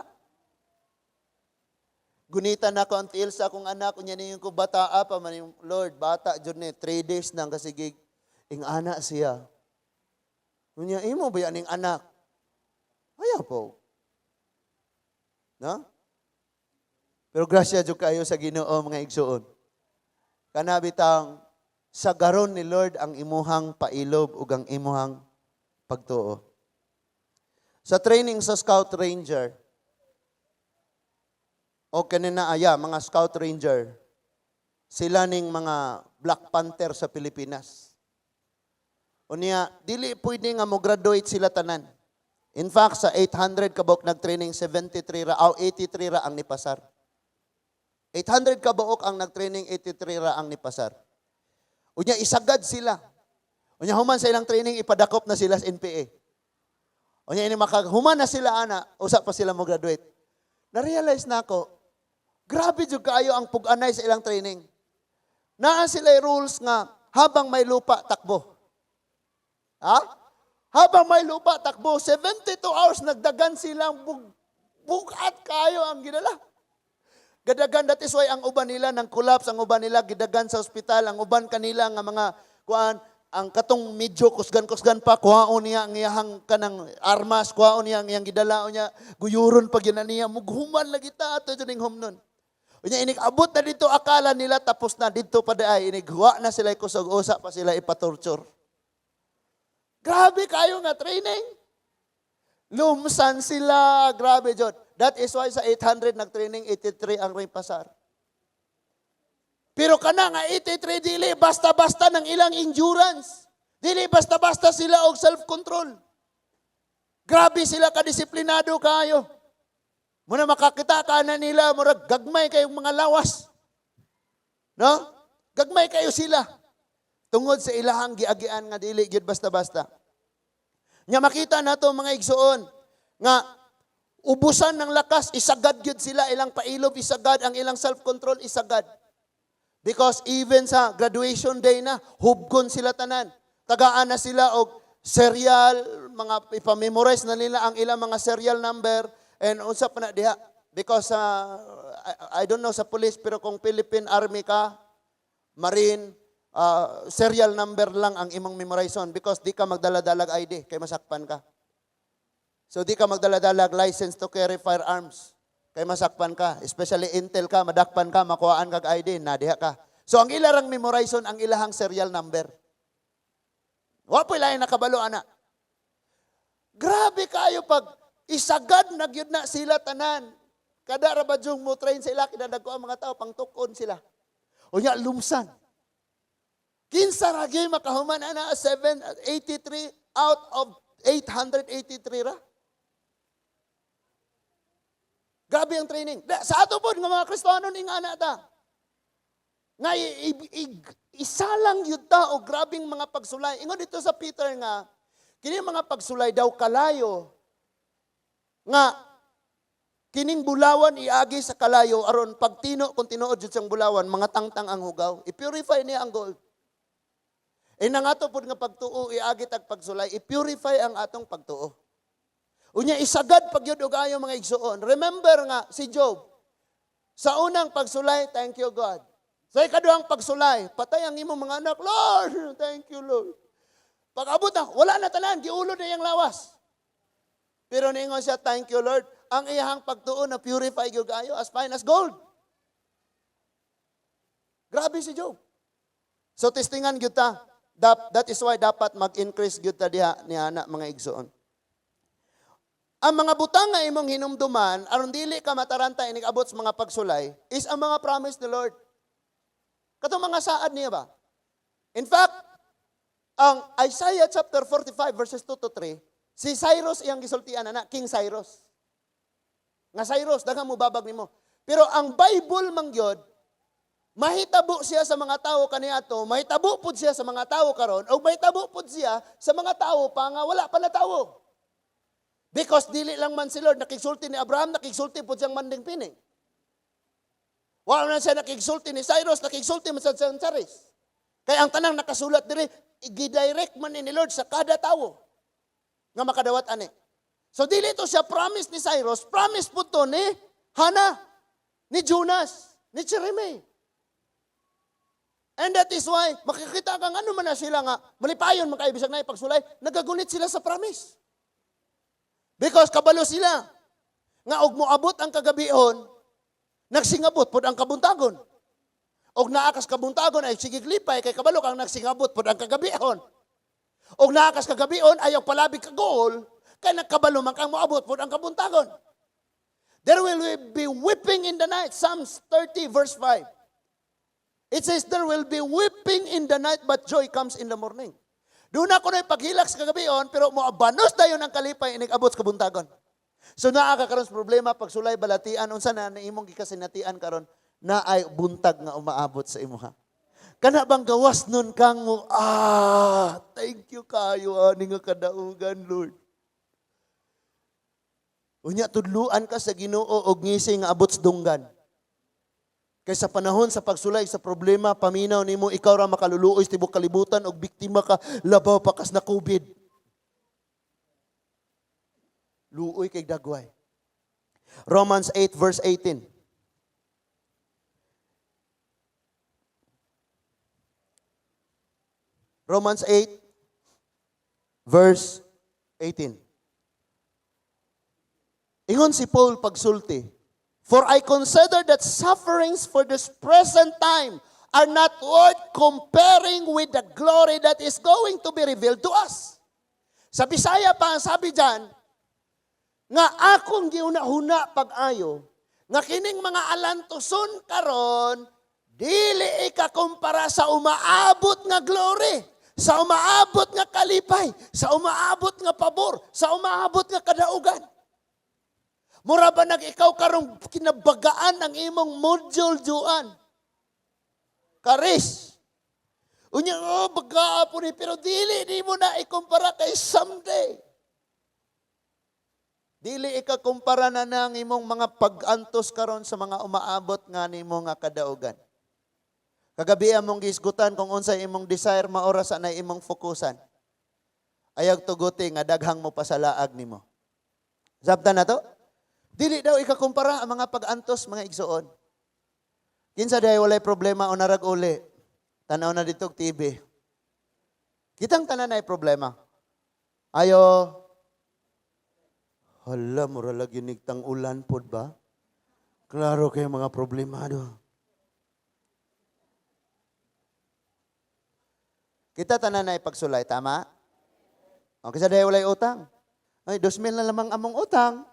Gunitan na ko ang tiil sa akong anak, unya niyon ko bata pa man yung Lord, bata jud ni 3 days nang kasigig ing ana siya. Unya imo ba yan ning anak? Ayaw po. No? Pero grasya jud kayo sa Ginoo, mga igsuon. Kana bitang sagaron ni Lord ang imuhang pailob ug ang imuhang pagtuo. Sa training sa Scout Ranger, o kanina aya, mga Scout Ranger, sila ning mga Black Panther sa Pilipinas. Unya, dili pwede nga mo graduate sila tanan. In fact, sa 800 kabuok nag-training, 73 ra, aw 83 ra ang nipasar. 800 kabuok ang nag-training, 83 ra ang nipasar. Unya, isagad sila. Unya, human sa ilang training, ipadakop na sila sa NPA. Unya, ini maka, human na sila ana, usa pa sila mo graduate. Na-realize na ako, grabe jud kaayo ang pug-anay sa ilang training. Naa sila rules nga habang may lupa, takbo. Ha? Habang may lupa, takbo. 72 hours, nagdagan silang bugat kayo ang ginala. Gadagan, that is why ang uban nila nang collapse, ang uban nila gidagan sa ospital, ang uban kanila nga mga kuan, ang katong medyo kusgan-kusgan pa, kuhaon niya ang iyahang kanang armas, kuhaon niya ang iyang gidalaon niya, guyuron pa gyud na niya, mughuman lagi ta ato ning humnon. Unya inig abot na dito, akala nila tapos na dito pa ay inig huwa na sila kusog, usa pa sila ipatorture. Grabe kayo nga training. Lumsan sila, grabe jud. That is why sa 800 nag-training, 83 ang ring pasar. Pero kana nga 83, dili basta-basta ng ilang endurance. Dili basta-basta sila og self-control. Grabe sila kadisiplinado kayo. Muna makakita ka na nila, murag gagmay kayong mga lawas. No? Gagmay kayo sila. Tungod sa ilahang giagian nga dili gyud basta-basta. Nya makita nato, mga igsuon, nga ubusan ng lakas, isagad gyud sila, ilang pailob isagad, ang ilang self-control isagad. Because even sa graduation day na, hubgon sila tanan. Tagaan na sila og serial, mga ipamemorize na nila ang ilang mga serial number and unsa pa na diha. Because I don't know sa police, pero kung Philippine Army ka, Marine, serial number lang ang imong memorizon because di ka magdala-dalag ID kay masakpan ka. So di ka magdala-dalag license to carry firearms kay masakpan ka. Especially intel ka, madakpan ka, makuhaan kag ID, na diha ka. So ang ilarang memorizon ang ilahang serial number. Wa po ilain nakabalo ana. Grabe kayo pag isagad na gyud na sila tanan. Kada ra ba jung mo train sa ila, kinadagko ang mga tao pangtukon sila. Unya lumsan. Kinsa ra gyud makahuman ana, 783 out of 883 ra? Grabe ang training. Sa ato pod nga mga Kristiyano ning ana ta. Nga isa lang yun ta o grabing mga pagsulay. Ingon dito sa Peter nga, kini mga pagsulay daw kalayo nga kining bulawan iagi sa kalayo aron pagtino, kung tinuod jud siyang bulawan, mga tangtang ang hugaw. I-purify niya ang gold. E nangato pod nga pagtuo iagi tag pagsulay, i-purify ang atong pagtuo. Unya isagad pag yun og ayo, mga igsuon. Remember nga si Job, sa unang pagsulay, "Thank you, God." Sa ikaduhang pagsulay, patay ang imong mga anak, "Lord, thank you, Lord." Pag abot na, wala na tanan, giulod na iyang lawas. Pero niingon siya, "Thank you, Lord." Ang iyahang pagtuo na purify gyud kaayo as fine as gold. Grabe si Job. So testingan gyud ta. That is why dapat mag-increase gyud ta diha ni ana, mga igsuon. Ang mga butang nga imong hinumduman aron dili ka mataranta inig abot sa mga pagsulay is ang mga promise ni Lord. Katong mga saad niya ba? In fact, ang Isaiah chapter 45 verses 2 to 3, si Cyrus iyang gisultian ana, King Cyrus. Nga Cyrus, daghang mobabag nimo. Pero ang Bible man gyud, mahitabo siya sa mga tao kaniadto, mahitabo pud siya sa mga tao karon, o mahitabo pud siya sa mga tao pa nga wala pa natawo. Because dili lang man si Lord nakigsulti ni Abraham, nakigsulti pud siyang manding pining. Wala na siya nakigsulti ni Cyrus, nakigsulti man sa Cyrus. Kaya ang tanang nakasulat diri, i-direct man ni Lord sa kada tawo nga makadawat ani. So dili to siya promise ni Cyrus, promise po to ni Hannah, ni Jonas, ni Jeremy. And that is why, makikita kang ano man na sila nga, malipayon man kayo bisag na pagsulay, nagagunit sila sa promise. Because kabalo sila nga og moabot ang kagabihon, nagsingabot pod ang kabuntagon. Og naa kas kabuntagon ay sige lipay kay kabalo kang nagsingabot pod ang kagabihon. Og naa kas kagabihon ayaw palabig kaguol kay nagkabalo man kang moabot pod ang kabuntagon. There will be weeping in the night. Psalms 30 verse 5. It says there will be weeping in the night, but joy comes in the morning. Duna kuno'y paghilak sa kagabion, pero moabanos dayon ang kalipay inig abot sa kabuntagon. So naa ka karon sa problema, pagsulay, balatian, unsa na na imong gikasinatian karon, na ay buntag nga umaabot sa imuha. Kana bang gawas nun kang mo, "Ah, thank you kayo ani nga kadaugan, Lord." Unya tudluan ka sa Ginoo og ngisi nga abot sa dunggan. Kay sa panahon sa pagsulay sa problema, paminaw nimo ikaw ra makaluluoy sa tibok kalibutan og biktima ka, labaw pa kas na COVID. Luoy kay dagway. Romans 8 verse 18. Romans 8 verse 18. Ingon si Paul pagsulti, "For I consider that sufferings for this present time are not worth comparing with the glory that is going to be revealed to us." Sa Bisaya pa, ang sabi dyan, nga akong giuna-huna pag-ayo, nga kining mga alantuson karon, dili ikakumpara sa umaabot nga glory, sa umaabot nga kalipay, sa umaabot nga pabor, sa umaabot nga kadaugan. Mura ba nag ikaw karong kinabagaan ang imong module juan? Karis. Unya, oh, bagaa po ni, pero dili, di mo na ikumpara kay someday. Dili ikakumpara na ng imong mga pag-antos karon sa mga umaabot nga nimo nga kadaugan. Kagabi among gisgutan kung unsay imong desire, maora sa na imong fokusan. Ayag tuguti nga daghang mo pasalaag nimo. Sabta na to? Dili daw ikakumpara ang mga pag-antos, mga igsoon. Kinsa diay walay problema o narag uli? Tanaw na dito og TV. Kitang tanan ay problema. Ayo. Hala, mura lagi nigtang ulan pod ba? Klaro kay mga problema do. Kita tanan ay pagsulay, tama? O, kinsa diay walay utang? Ay, 2,000 na lamang among utang.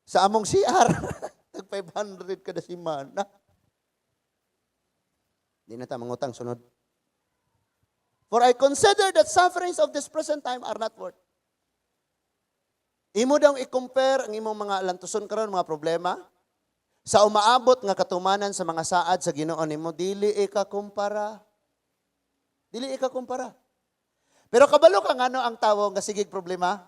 Sa among CR, tag 500 kada semana. Di na ta mangutang sunod. "For I consider that sufferings of this present time are not worth." Imo daw i-compare ang imong mga lantuson karon, mga problema, sa umaabot nga katumanan sa mga saad sa Ginoo nimo, dili ikakumpara. Dili ikakumpara. Pero kabalo ka ngano ang tawo nga sigig problema?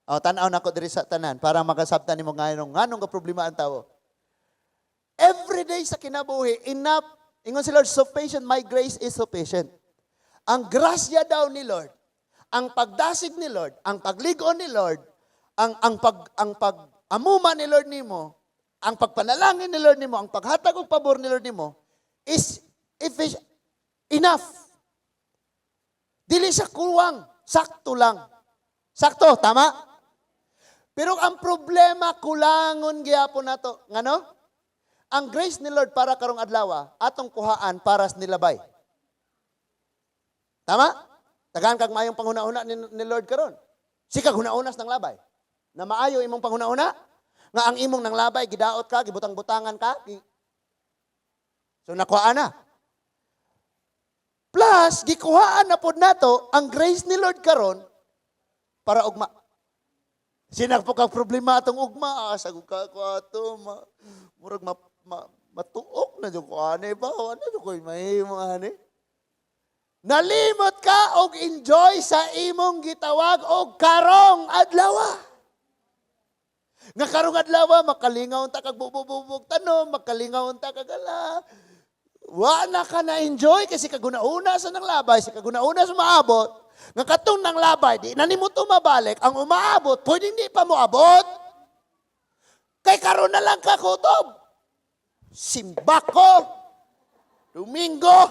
O, tan-aw nako diri sa tanan para makasabtan nimo nganong nganong ka problema ang tawo. Every day sa kinabuhi, enough, ingon si Lord, "Sufficient, my grace is sufficient." Ang grasya daw ni Lord, ang pagdasig ni Lord, ang pagligon ni Lord, ang pag-amuma ni Lord nimo, ang pagpanalangin ni Lord nimo, ang paghatag og pabor ni Lord nimo is enough. Dili siya kuwang, sakto lang. Sakto, tama? Pero ang problema, kulangon gyapon nato. Ngano? Ang grace ni Lord para karong adlaw, atong kuhaan para sa nilabay. Tama? Tagaan kag maayong panghuna-una ni Lord karon. Sikag huna-unas ng labay. Na maayo imong panghuna-una, nga ang imong nang labay, gidaot ka, gibutang-butangan ka. So nakuhaan na. Plus, gikuhaan na pod nato ang grace ni Lord karon para ugma. Sinagpo kag problema atong ugma, ah, sagud ka ko ato, murag matuok na jud ko ani ba, ano jud ko mahimo ani. Nalimot ka og enjoy sa imong gitawag og karong adlaw. Nga karong adlaw makalingaw ta kag bubububog tanom, makalingaw ta kag ala. Wa na ka na enjoy kasi kaguna-una sa nang labay, si kaguna-una sa maabot. Nga katong nang labay, di na nimo mabalik, ang umaabot, pwede hindi pa moabot. Kay karon na lang ka kutob. Simbako, Domingo,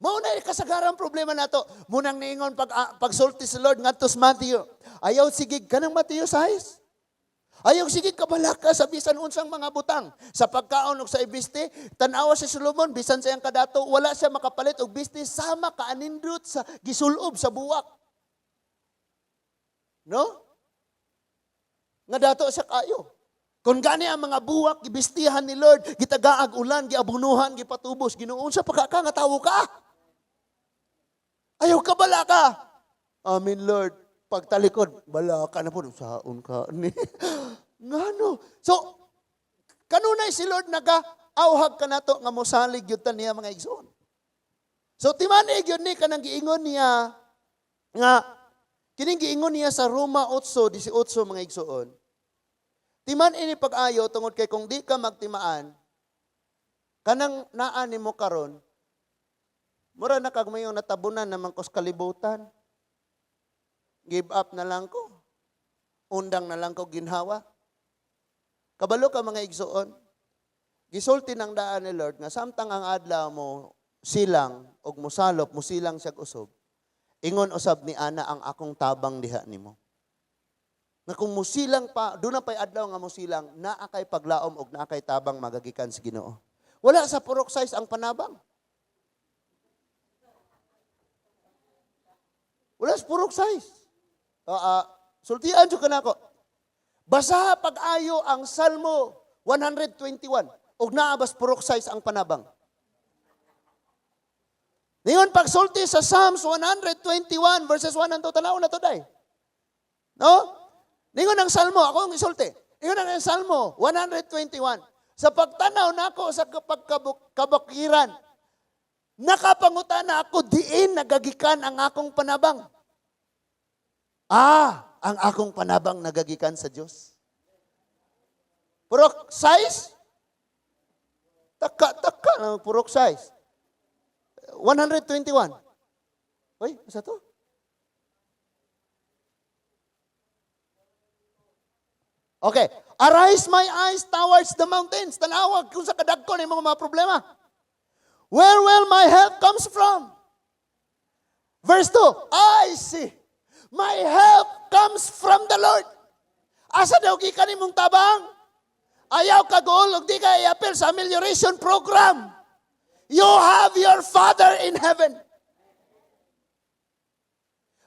Mao na kasagarang problema nato. Munang niingon pagsulti sa Lord ngadto sa Matthew. Ayaw sige kanang Matthew 6. Ayaw sige kabalaka sa bisan unsang mga butang. Sa pagkaon ug sa ibisti, tan-awa si Solomon bisan sa iyang kadato, wala siya makapalit og bisti sama kaanindot sa gisulob sa buwak. No? Nga dato siya kayo. Kung gani ang mga buwak, gibistihan ni Lord, gitagaag ulan, giabunuhan, gipatubos, Ginoo, unsa pa ka nga tawo ka? Ayaw ka balaka. Amen, Lord. Pagtalikod, balaka na po. Saon ka ni. Ngano? So, kanunay si Lord naga, auhag ka nato nga mosalig yun ta niya, mga igsoon. So, timan-i gyud ni kanang giingon niya nga kining giingon niya sa Roma 8:18, mga igsoon. Timan ini pag-ayo tungod kay kung di ka magtimaan, kanang naa nimo karon, mura na kag mayong natabunan naman kos kalibutan. Give up na lang ko. Undang na lang ko ginhawa. Kabalo ka, mga igsoon. Gisulti ng daan ni Lord nga samtang ang adlaw mo silang og musalop, musilang siya usog. Ingon usab ni ana ang akong tabang diha nimo. Nga kung musilang pa, doon na pa'y adlaw nga musilang, naa kay paglaom og naa kay tabang magagikan sa Ginoo. Wala sa purok sais ang panabang. Wala sa purok sais. Sultian jud ka nako. Basaha pag-ayo ang Salmo 121 og naa bas purok sais ang panabang? Ningon pagsulti sa Psalms 121 verses 1 and 2, tanaw na to day. No? Ningon ang Salmo, ako ang isulti. Ingon ang Salmo 121. Sa pagtanaw nako sa pagkabukiran, nakapangutana ako, diin nagagikan ang akong panabang? Ah, ang akong panabang nagagikan sa Dios. Purok sais? Taka-taka na purok sais. 121. Uy, asa to? Okay. Arise my eyes towards the mountains. Tanawag kung sa kadagko ni mga problema. Where will my help comes from? Verse 2, I see. My help comes from the Lord. Asa daw gikan nimong tabang? Ayaw ka goal ug di ka i-appeal sa amelioration program. You have your Father in heaven.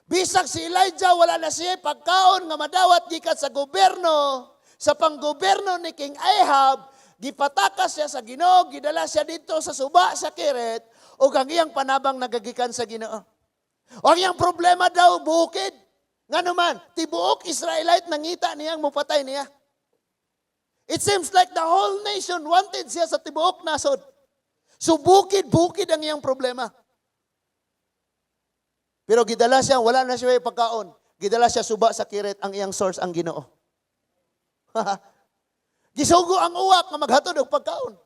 Bisag si Elijah wala na siya pagkaon nga madawat gikan sa gobyerno, sa panggobyerno ni King Ahab, gipatakas siya sa Ginoo, gidala siya dito sa suba sa Keret, ug ang iyang panabang nagagikan sa Ginoo. O ang iyang problema daw bukid. Ngano man, tibuok Israelite nangita niyang mupatay niya. It seems like the whole nation wanted siya sa tibuok nasod. So bukid-bukid ang iyang problema. Pero gidala siya, wala na siya pagkaon. Gidala siya suba sa Kiret, ang iyang source ang Ginoo. Gisugo ang uwak nga maghatod og pagkaon.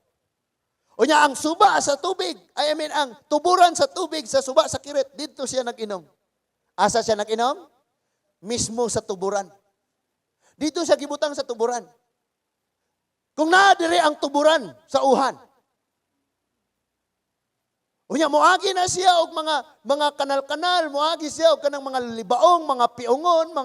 Unya ang suba sa tubig, I mean ang tuburan sa tubig sa suba sa Kiret, didto siya nag-inom. Asa siya nag-inom? Mismo sa tuburan. Dito siya gibutang sa tuburan. Kung naa diri ang tuburan sa uhan. Unya moagi na siya og mga kanal-kanal, moagi siya og kanang mga libaong, mga piungon,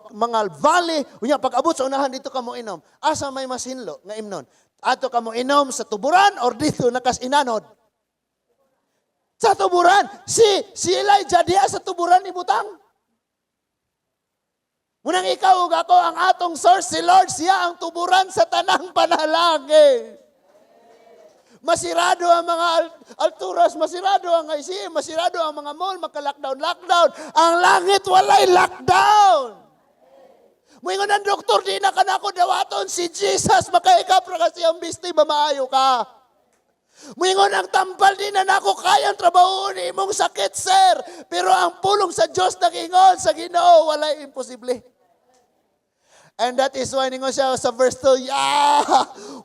mga valley. Unya pag-abot sa unahan dito ka mo inom. Asa may masinlo nga imnon? Ato ka mo inom sa tuburan or dito nakas inanod? Sa tuburan. Si Elijah diha sa tuburan ibutang. Munang ikaw ug ako ang atong source si Lord, siya ang tuburan sa tanang panalangin. Masirado ang mga alturas, masirado ang ICM, masirado ang mga mall, maka-lockdown, lockdown. Ang langit walay lockdown. Muingon ang doktor, di na ka na ako dawaton. Si Jesus, makaikap ra kasi ang bisti, mamaayo ka. Muingon ang tambal, di na nako kayang trabaho ni imong sakit, sir. Pero ang pulong sa Diyos nag-ingon sa Ginoo, walay imposible. And that is why ningon siya sa verse 2, yeah!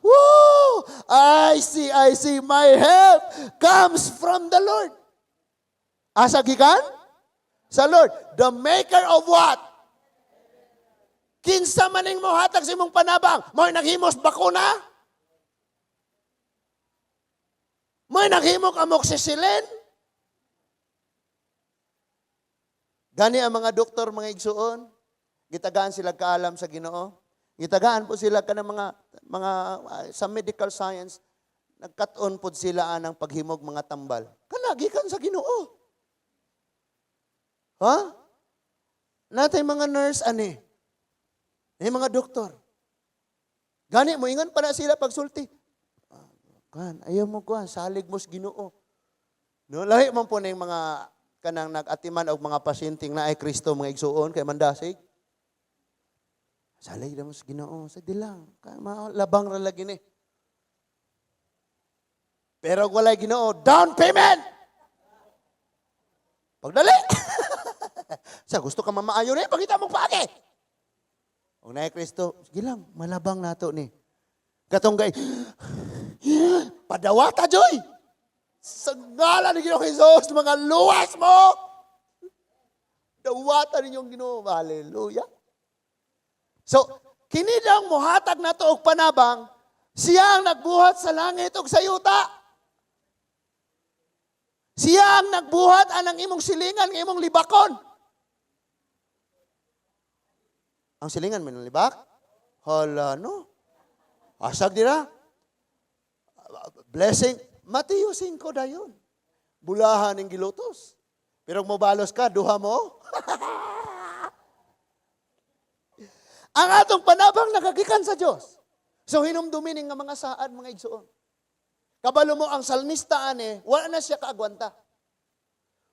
Woo! I see, my help comes from the Lord. Asa gikan? Sa Lord. The maker of what? Kinsa maning mohatag sa imong panabang? Mo'y naghimos bakuna? Mo'y naghimok amoxicillin? Gani ang mga doktor, mga igsuon, gitagaan sila kaalam sa Ginoo. Gitagaan po sila kanang mga sa medical science, nagkat-on pod sila anang paghimog mga tambal. Kana gikan sa Ginoo. Ha? Natay mga nurse ani. May mga doktor. Gani mo ingon pa na sila pagsulti. "Ah, kan, ayaw mo kuan, salig mo sa Ginoo." No, lahi man po na yung mga kanang nag-atiman og mga pasyenteng naay Kristo, mga igsuon, kay mandasig. "Salig na mo sa Ginoo, sa dilang. Kay labang ra lagi ni." Pero kung walay Ginoo, down payment! Pagdali! Sa gusto ka mamaayo ni, pagita mong paagi! Og naay Kristo, sige lang, malabang nato ni. Katong gay, padawata, Joy! Sa ngalan ni Ginoong Jesus, mga luwas mo! Dawata ninyong Ginoo. Hallelujah. So, kini daw muhatag nato og panabang, siya ang nagbuhat sa langit ug sa yuta. Siya ang nagbuhat anang imong silingan, ng imong libakon. Ang silingan may libak? Hala, no? Asag dira? Blessing. Mateo 5 dayon. Bulahan ng gilutos. Pero kung mobalos ka, duha mo. Ang atong panabang nagagikan sa Dios. So hinumdumin nga mga saad, mga igsuon. Kabalo mo ang salmista ane, wala na siya kaagwanta.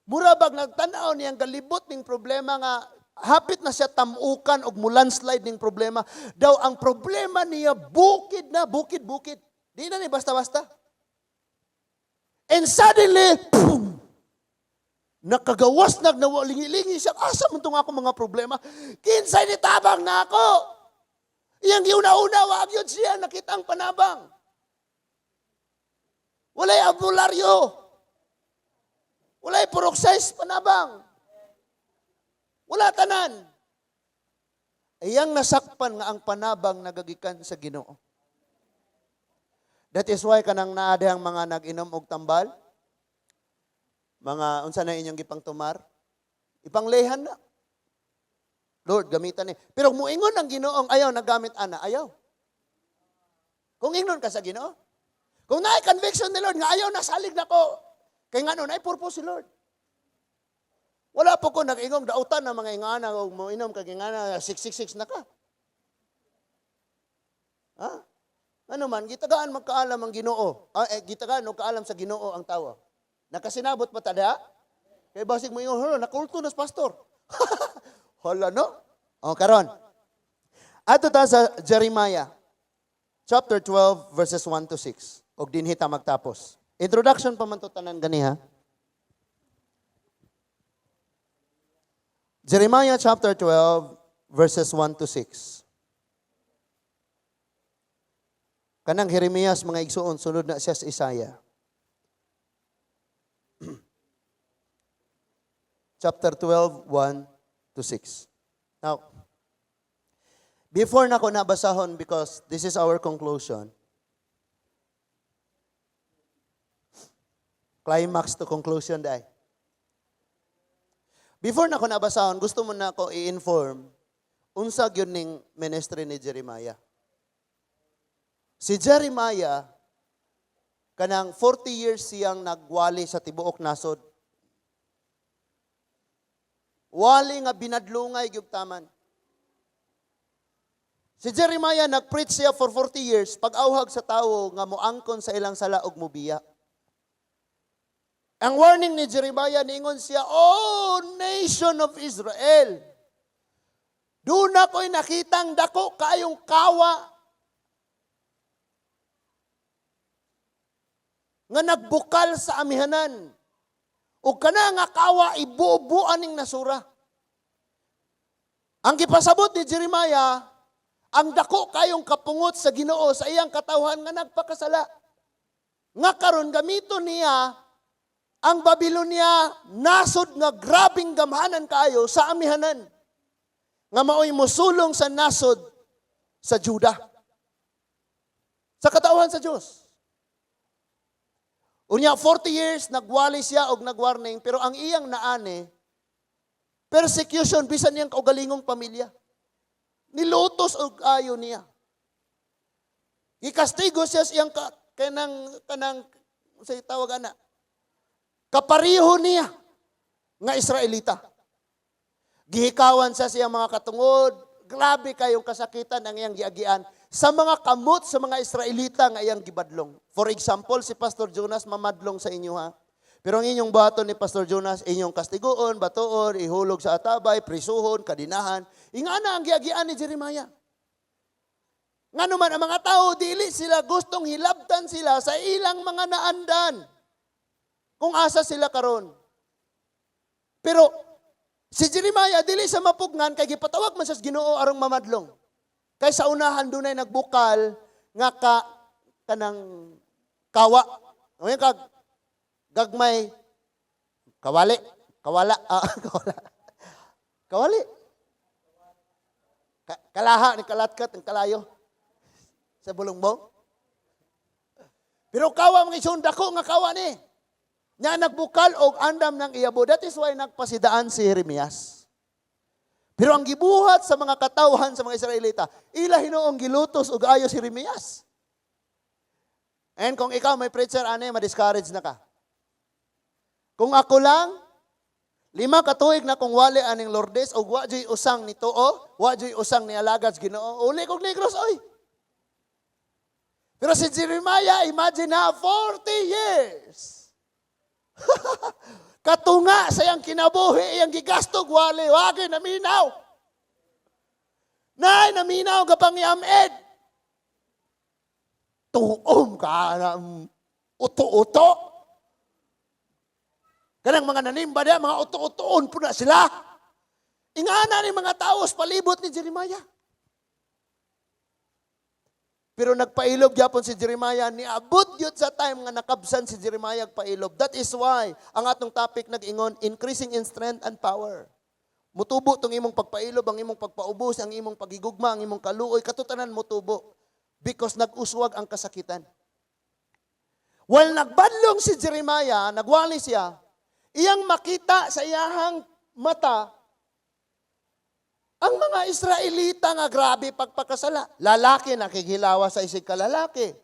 Mura bag nagtan-aw niyang galibot ning problema nga hapit na siya tamukan og mulandslide ning problema. Daw ang problema niya bukid na, bukid, bukid. Di na ni basta-basta. And suddenly, boom! Nakagawas nagnawalingi-lingi siya. Asa man tong ako mga problema? Kinsay ni tabang na ako? Iyang giuna-una, wag yun siya nakita ang panabang. Walay abularyo. Walay purok 6 panabang. Wala tanan. Iyang nasakpan nga ang panabang nagagikan sa Ginoo. That is why kanang naa dihang mga nag-inom og tambal, mga unsa na inyong gipangtumar, ipanglehan na. Lord, gamitan ni. Pero muingon ang Ginoong ayaw nagamit ana, ayaw. Kung ingnon ka sa Ginoo, kung naay conviction ni Lord nga ayaw nasalig nako, kay ngano naay purpose si Lord. Wala po ko nag-ingong dautan ng mga ingana og moinom kag ingana 666 na ka. Ha? Ano man, gitagaan magkaalam ang Ginoo. Gitagaan og kaalam sa Ginoo ang tawo. Nakasinabot pa ta diha? Kay basig mo ingon, hala, nakulto na sa pastor. Hala, no? O, karon. Ato ta sa Jeremiah, chapter 12, verses 1 to 6. Og dinhi ta magtapos. Introduction pa man to tanan gani ha. Jeremiah chapter 12, verses 1 to 6. Kanang Jeremias, mga igsuon, sunod na siya sa Isaiah. Chapter 12, 1 to 6. Now, before na ko nabasahon, because this is our conclusion, climax to conclusion dai. Before na ko nabasahon, gusto mo na ko i-inform, unsa gyud ning ministry ni Jeremiah. Si Jeremiah, kanang 40 years siyang nagwali sa tibuok nasod. Wali nga binadlungay gyud taman. Si Jeremiah nagpreach siya for 40 years pag-awhag sa tawo nga moangkon sa ilang sala og mobiya. Ang warning ni Jeremiah, niingon siya, "Oh, nation of Israel, doon ako'y nakitang dako kaayong kawa nga nagbukal sa amihanan. O kana nga kawa ibubuan ning nasura." Ang gipasabot ni Jeremiah, ang dako kayong kapungot sa Ginoo sa iyang katawhan nga nagpakasala. Nga karon gamito niya ang Babylonia, nasod nga grabing gamhanan kaayo sa amihanan. Nga maoy mosulong sa nasod sa Juda. Sa katawhan sa Dios. Unya, 40 years, nagwali siya og nagwarning, pero ang iyang naani, Persecution bisan niyang kaugalingong pamilya. Nilutos og ayo niya. Gikastigo siya sa iyang kanang sa tawag ana. Kapariho niya nga Israelita. Gihikawan sa siyang mga katungod, grabe kayong kasakitan ang iyang giagian sa mga kamot sa mga Israelita nga iyang gibadlong. For example, si Pastor Jonas mamadlong sa inyo, ha. Pero ang inyong buhaton ni Pastor Jonas, inyong kastiguon, batuon, ihulog sa atabay, prisuhon, kadinahan. Ingana ang giagian ni Jeremiah. Ngano man ang mga tao, dili sila gustong hilabtan sila sa ilang mga naandan, kung asa sila karon. Pero si Jeremiah dili sa mapugnan kay gipatawag man sa Ginoo arong mamadlong. Kay sa unahan dunay nagbukal nga ka kanang kawa. Ngayon kag gagmay kawali, kawala, kawala. Kawali. Kalaha ni kalatkat ang kalayo sa bulungbong. Pero kawa, mga igsoon, dako nga kawa ni. Nya nagbukal og andam ng iyabo. That is why nagpasidaan si Jeremias. Pero ang gibuhat sa mga katawhan sa mga Israelita, ila hinuong gilutos og ayo si Jeremias. And kung ikaw may preacher ani, ma-discourage na ka. Kung ako lang, 5 ka tuig na kung wali aning Lourdes og wa juy usang ni tuo, wa juy usang ni alagad sa Ginoo, uli kog Negros oy. Pero si Jeremiah, imagine na, 40 years. Katunga sa iyang kinabuhi, iyang gigastog wali, wagi naminaw. Nay, naminaw ka pang yamed. Tuom ka na, uto-uto. Kanang mga nanimba diya, mga uto-utoon po na sila. Ingana ni mga tao sa palibot ni Jeremiah. Pero nagpailob gyapon si Jeremiah, niabot gyud sa time nga nakabsan si Jeremiah pailob. That is why ang atong topic nag-ingon, increasing in strength and power. Mutubo tong imong pagpailob, ang imong pagpaubos, ang imong pagigugma, ang imong kaluoy, katutanan mutubo. Because nag-uswag ang kasakitan. While nagbadlong si Jeremiah, nagwali siya, iyang makita sa iyahang mata ang mga Israelita nga grabe pagpakasala. Lalaki nakighilawa sa isig kalalaki.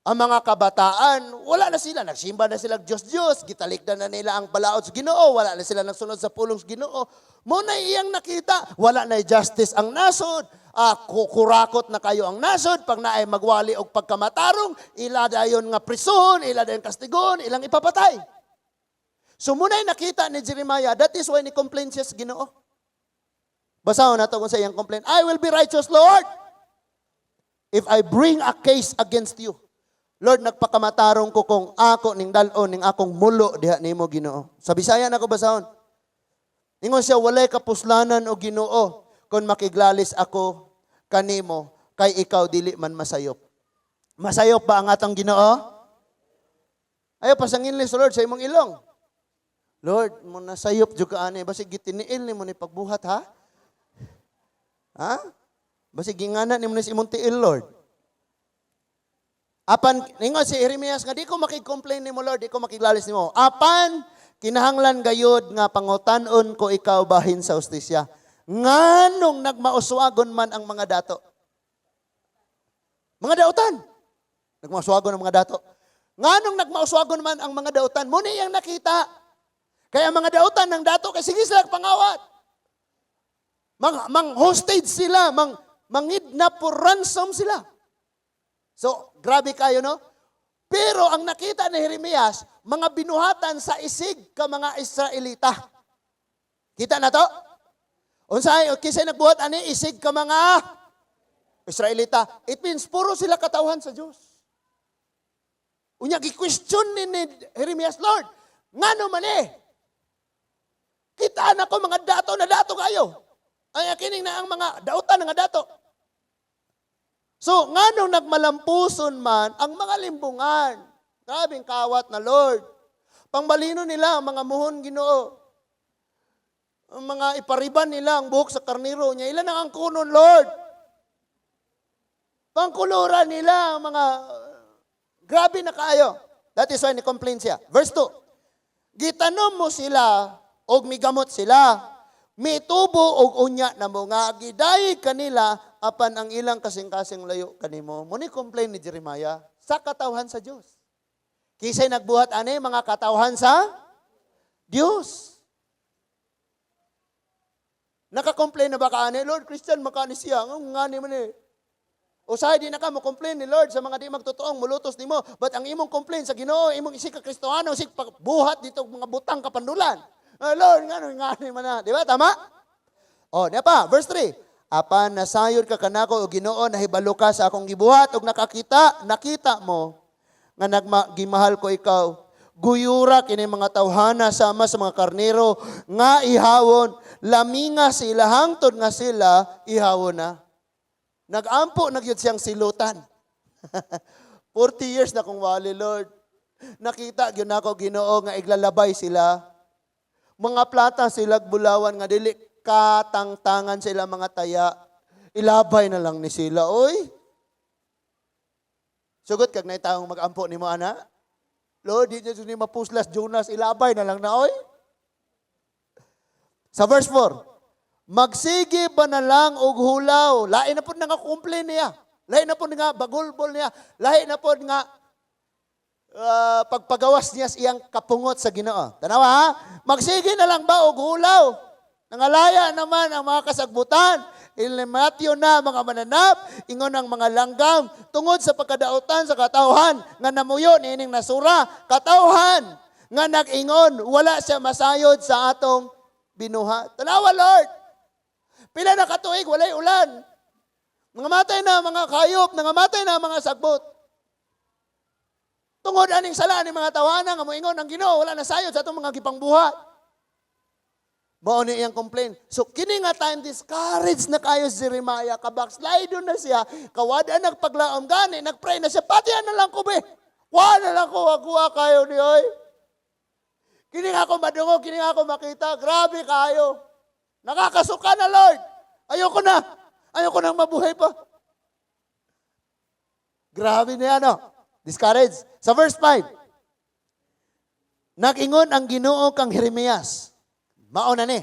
Ang mga kabataan, wala na sila. Nagsimba na sila Diyos-Diyos. Gitalikdan na nila ang balaod sa Ginoo. Wala na sila nagsunod sa pulong sa Ginoo. Mo na iyang nakita. Wala na justice ang nasod. Kurakot na kayo ang nasod. Pag naay magwali og pagkamatarong, ila dayon nga prison, ila dayon kastigon, ilang ipapatay. So muna'y nakita ni Jeremiah, that is why ni complain siya sa Ginoo. Basahon nato kung sa iyang complaint. "I will be righteous, Lord, if I bring a case against you." Lord, nagpakamatarong ko kung ako ning dal-on ning akong mulo diha nimo, Ginoo. Sa Bisaya na ko basahon. Ingon siya, "Walay kapuslanan o Ginoo kung makiglalis ako kanimo kay ikaw dili man masayop." Masayop ba ang atong Ginoo? Ayo pasangin ni Lord sa imong ilong. Lord, mo nasayop jud ka ani, basig gitiniil nimo ni pagbuhat, ha? Ha? Basig gingana nimo ni sa imong tiil, Lord. Apan ningon si Jeremias nga di ko makig-complain nimo, Lord, di ko makiglalis nimo. Apan kinahanglan gayud nga pangutan-on ko ikaw bahin sa hustisya. Nganong nagmauswagon man ang mga dato? Mga dautan. Nagmauswagon ang mga dato. Nganong nagmauswagon man ang mga dautan? Muna iyang nakita. Kaya ang mga dautan ng dato, kay sige sila pangawat. Mang hostage sila, mangidnap for ransom sila. So, grabe kayo, no? Pero ang nakita ni Jeremias, mga binuhatan sa isig ka mga Israelita. Kita na to? Unsay kisay nagbuhat ani isig ka mga Israelita? It means puro sila katawhan sa Dios. Unya gi-question ni Jeremias, "Lord, ngano man eh? Kita na ko mga dato na dato kayo. Ay kining na ang mga dautan nga dato. So, nganong nagmalampuson man ang mga limbungan?" Grabing kawat na, Lord. Pangbalino nila ang mga muhon, Ginoo. Ang mga ipariban nila ang buhok sa karniro niya. Ilan ang kunon, Lord? Pangkuluran nila ang mga grabe na kaayo. That is why ni-complain siya. Verse 2. Gitanom mo sila Og migamot sila. Mitubo og unya na mo nga gidayeg kanila apan ang ilang kasing-kasing layo kanimo. Mo ni complain ni Jeremiah sa katawhan sa Dios. Kinsay nagbuhat ani? Mga katawhan sa Dios. Naka-complain na ba ka ani? "Lord, Christian, makani siya. Nga ngani man eh." Usahay di na ka mo complain ni Lord sa mga di magtotoong mulutos nimo. But ang imong complain sa Ginoo, imong isig ka Kristohano, isig buhat dito mga butang kapandulan. "Ah, Lord, ngano ngani man na." Di ba? Tama? Oh, niya pa, verse 3. Apan nasayod ka kanako o Ginoo, nahibalo ka sa akong gibuhat ug nakakita, nakita mo nga nagma, gimahal ko ikaw. Guyura kini mga tawhana sama sa mga karnero nga ihawon, laminga sila hangtod nga sila ihawon na. Nag-ampo na gyud siyang silutan. 40 years na kong wali, Lord. Nakita gyud nako, Ginoo, nga iglalabay sila. Mga plata sila bulawan nga dili katangtangan sila mga taya. Ilabay na lang ni sila, oy. Sugot kag naay taong mag-ampo nimo ana. "Lord, di niya ni mapuslas Jonas, ilabay na lang na, oy." Sa verse 4, magsige ba na lang og hulaw? Lain na po nga complain niya. Lain na po nga bagulbol niya. Lain na po nga pagpagawas niya sa iyang kapungot sa Ginoo. Tanawa ha? Magsige na lang ba og hulaw? Nangalaya naman ang mga kasagbutan. Ilimatyo na mga mananap, ingon ang mga langgam, tungod sa pagkadautan sa katawhan nga namuyo niining nasura, katawhan nga nag-ingon, wala siya masayod sa atong binuhat. Tanawa, Lord. Pila na katuig, walay ulan. Nangamatay na mga kayop, nangamatay na mga sagbot. Tungod aning sala ni mga tawana nga moingon ang Ginoo wala na sayod sa atong mga gipangbuhat. Mao ni iyang complain. So kini nga time, discouraged na kayo si Jeremiah, kabackslide na siya, kawad-an nagpaglaom gani, nagpray na siya, "Patian na lang ko be. Wa na lang ko, kuha kayo ni oy. Kini nga ako madungog, kini nga ako makita, grabe kayo. Nakakasuka na, Lord. Ayoko na. Ayoko nang mabuhay pa." Grabe niya, no? Discouraged. Sa verse 5, nag-ingon ang Ginoo kang Jeremias. Mao na ni.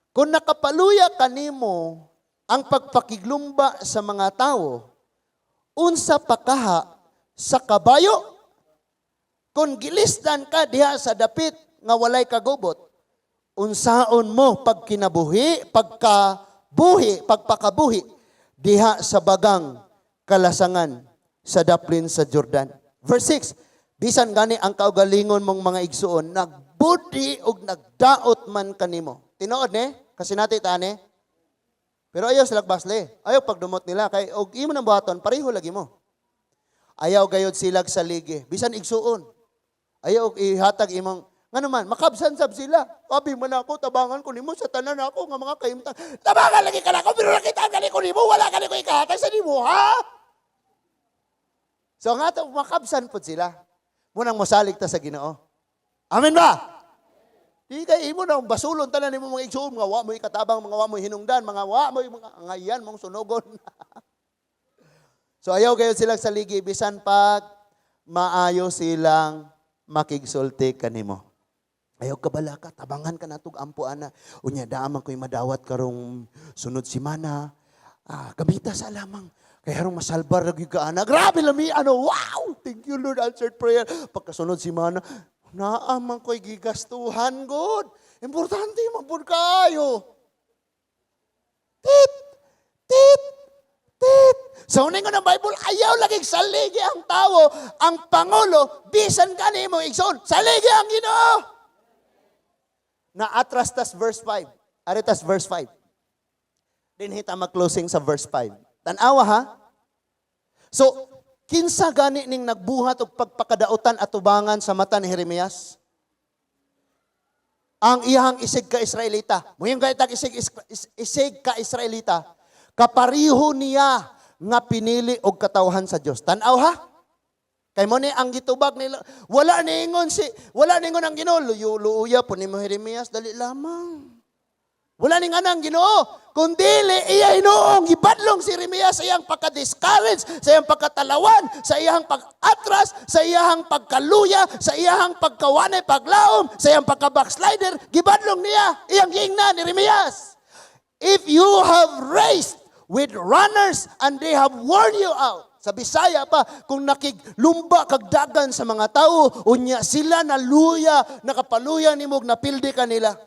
Kung nakapaluya kanimo ang pagpakiglumba sa mga tao, unsa pa kaha sa kabayo? Kung gilisdan ka diha sa dapit nga walay kagubot, unsaon mo pagkinabuhi, pagkabuhi, pagpakabuhi diha sa bagang kalasangan sa daplin sa Jordan? Verse 6, bisan gani ang kaugalingon mong mga igsuon, nagbudhi og nagdaot man kanimo. Tinuod ne? Kasi nati tani. Pero ayaw sila basle. Ayaw pagdumot nila kay og imo nang buhaton, pareho lagi mo. Ayaw gayod silag saligi. Bisan igsuon. Ayaw og ihatag imong ngano man, makabsan sab sila. "Abi man ako, tabangan ko nimo sa tanan ako nga mga kahimtang." Tabangan lagi ka nako, pero nakita gani ko nimo, wala gani ko ikahatag sa nimo, ha? So nga to, makabsan pod sila. Munang mosalig ta sa Ginoo. Amen ba? Di kay imo na basulon tanan nimo mga igsuon, mga wa mo ikatabang, mga wa mo hinungdan, mga wa mo mga ngayan mong sunugon. So ayaw kayo silang saligi bisan pag maayo silang makigsulti kanimo. Ayaw ka balaka, tabangan ka natog ampo ana. Unya daaman ko'y madawat karong sunod simana. Ah, gamita sa lamang. Kaya harong masalbar ra gyud ka ana. Grabe lami ano. Wow! Thank you, Lord, answered prayer. Pagkasunod simana, naa man ko'y gigastuhan god. Importante man pud kayo. Tit! Tit! Tit! Sa uning ng Bible, ayaw lagi saligi ang tao, ang pangulo, bisan gani mo igsoon, saligi ang Ginoo. Na atras tas verse 5. Aritas verse 5. Dinhi ta mag-closing sa verse 5. Tanawa ha. So, kinsa gani ning nagbuhat og pagpakadautan atubangan sa mata ni Jeremias? Ang iyang isig ka Israelita. Muyong gaitag isig ka Israelita. Kapariho niya nga pinili og katawhan sa Dios. Tan-aw ha. Kay mo ni ang gitubag nila, wala niingon ang Ginoo, "Luyo luuya po nimo Jeremias, dali lamang. Wala ning anang Ginoo. Kung dili iya hinuong gibadlong si Jeremias sa iyang pagka-discourage, sa iyang pagkatalawan, sa iyang pag-atras, sa iyang pagkaluya, sa iyang pagkawanay, paglaom, sa iyang pagka-backslider, gibadlong niya iyang giingnan ni Jeremias. "If you have raced with runners and they have worn you out." Sa Bisaya pa, kung nakiglumba kag dagan sa mga tao, unya sila naluya, nakapaluya nimo, napildi ka nila.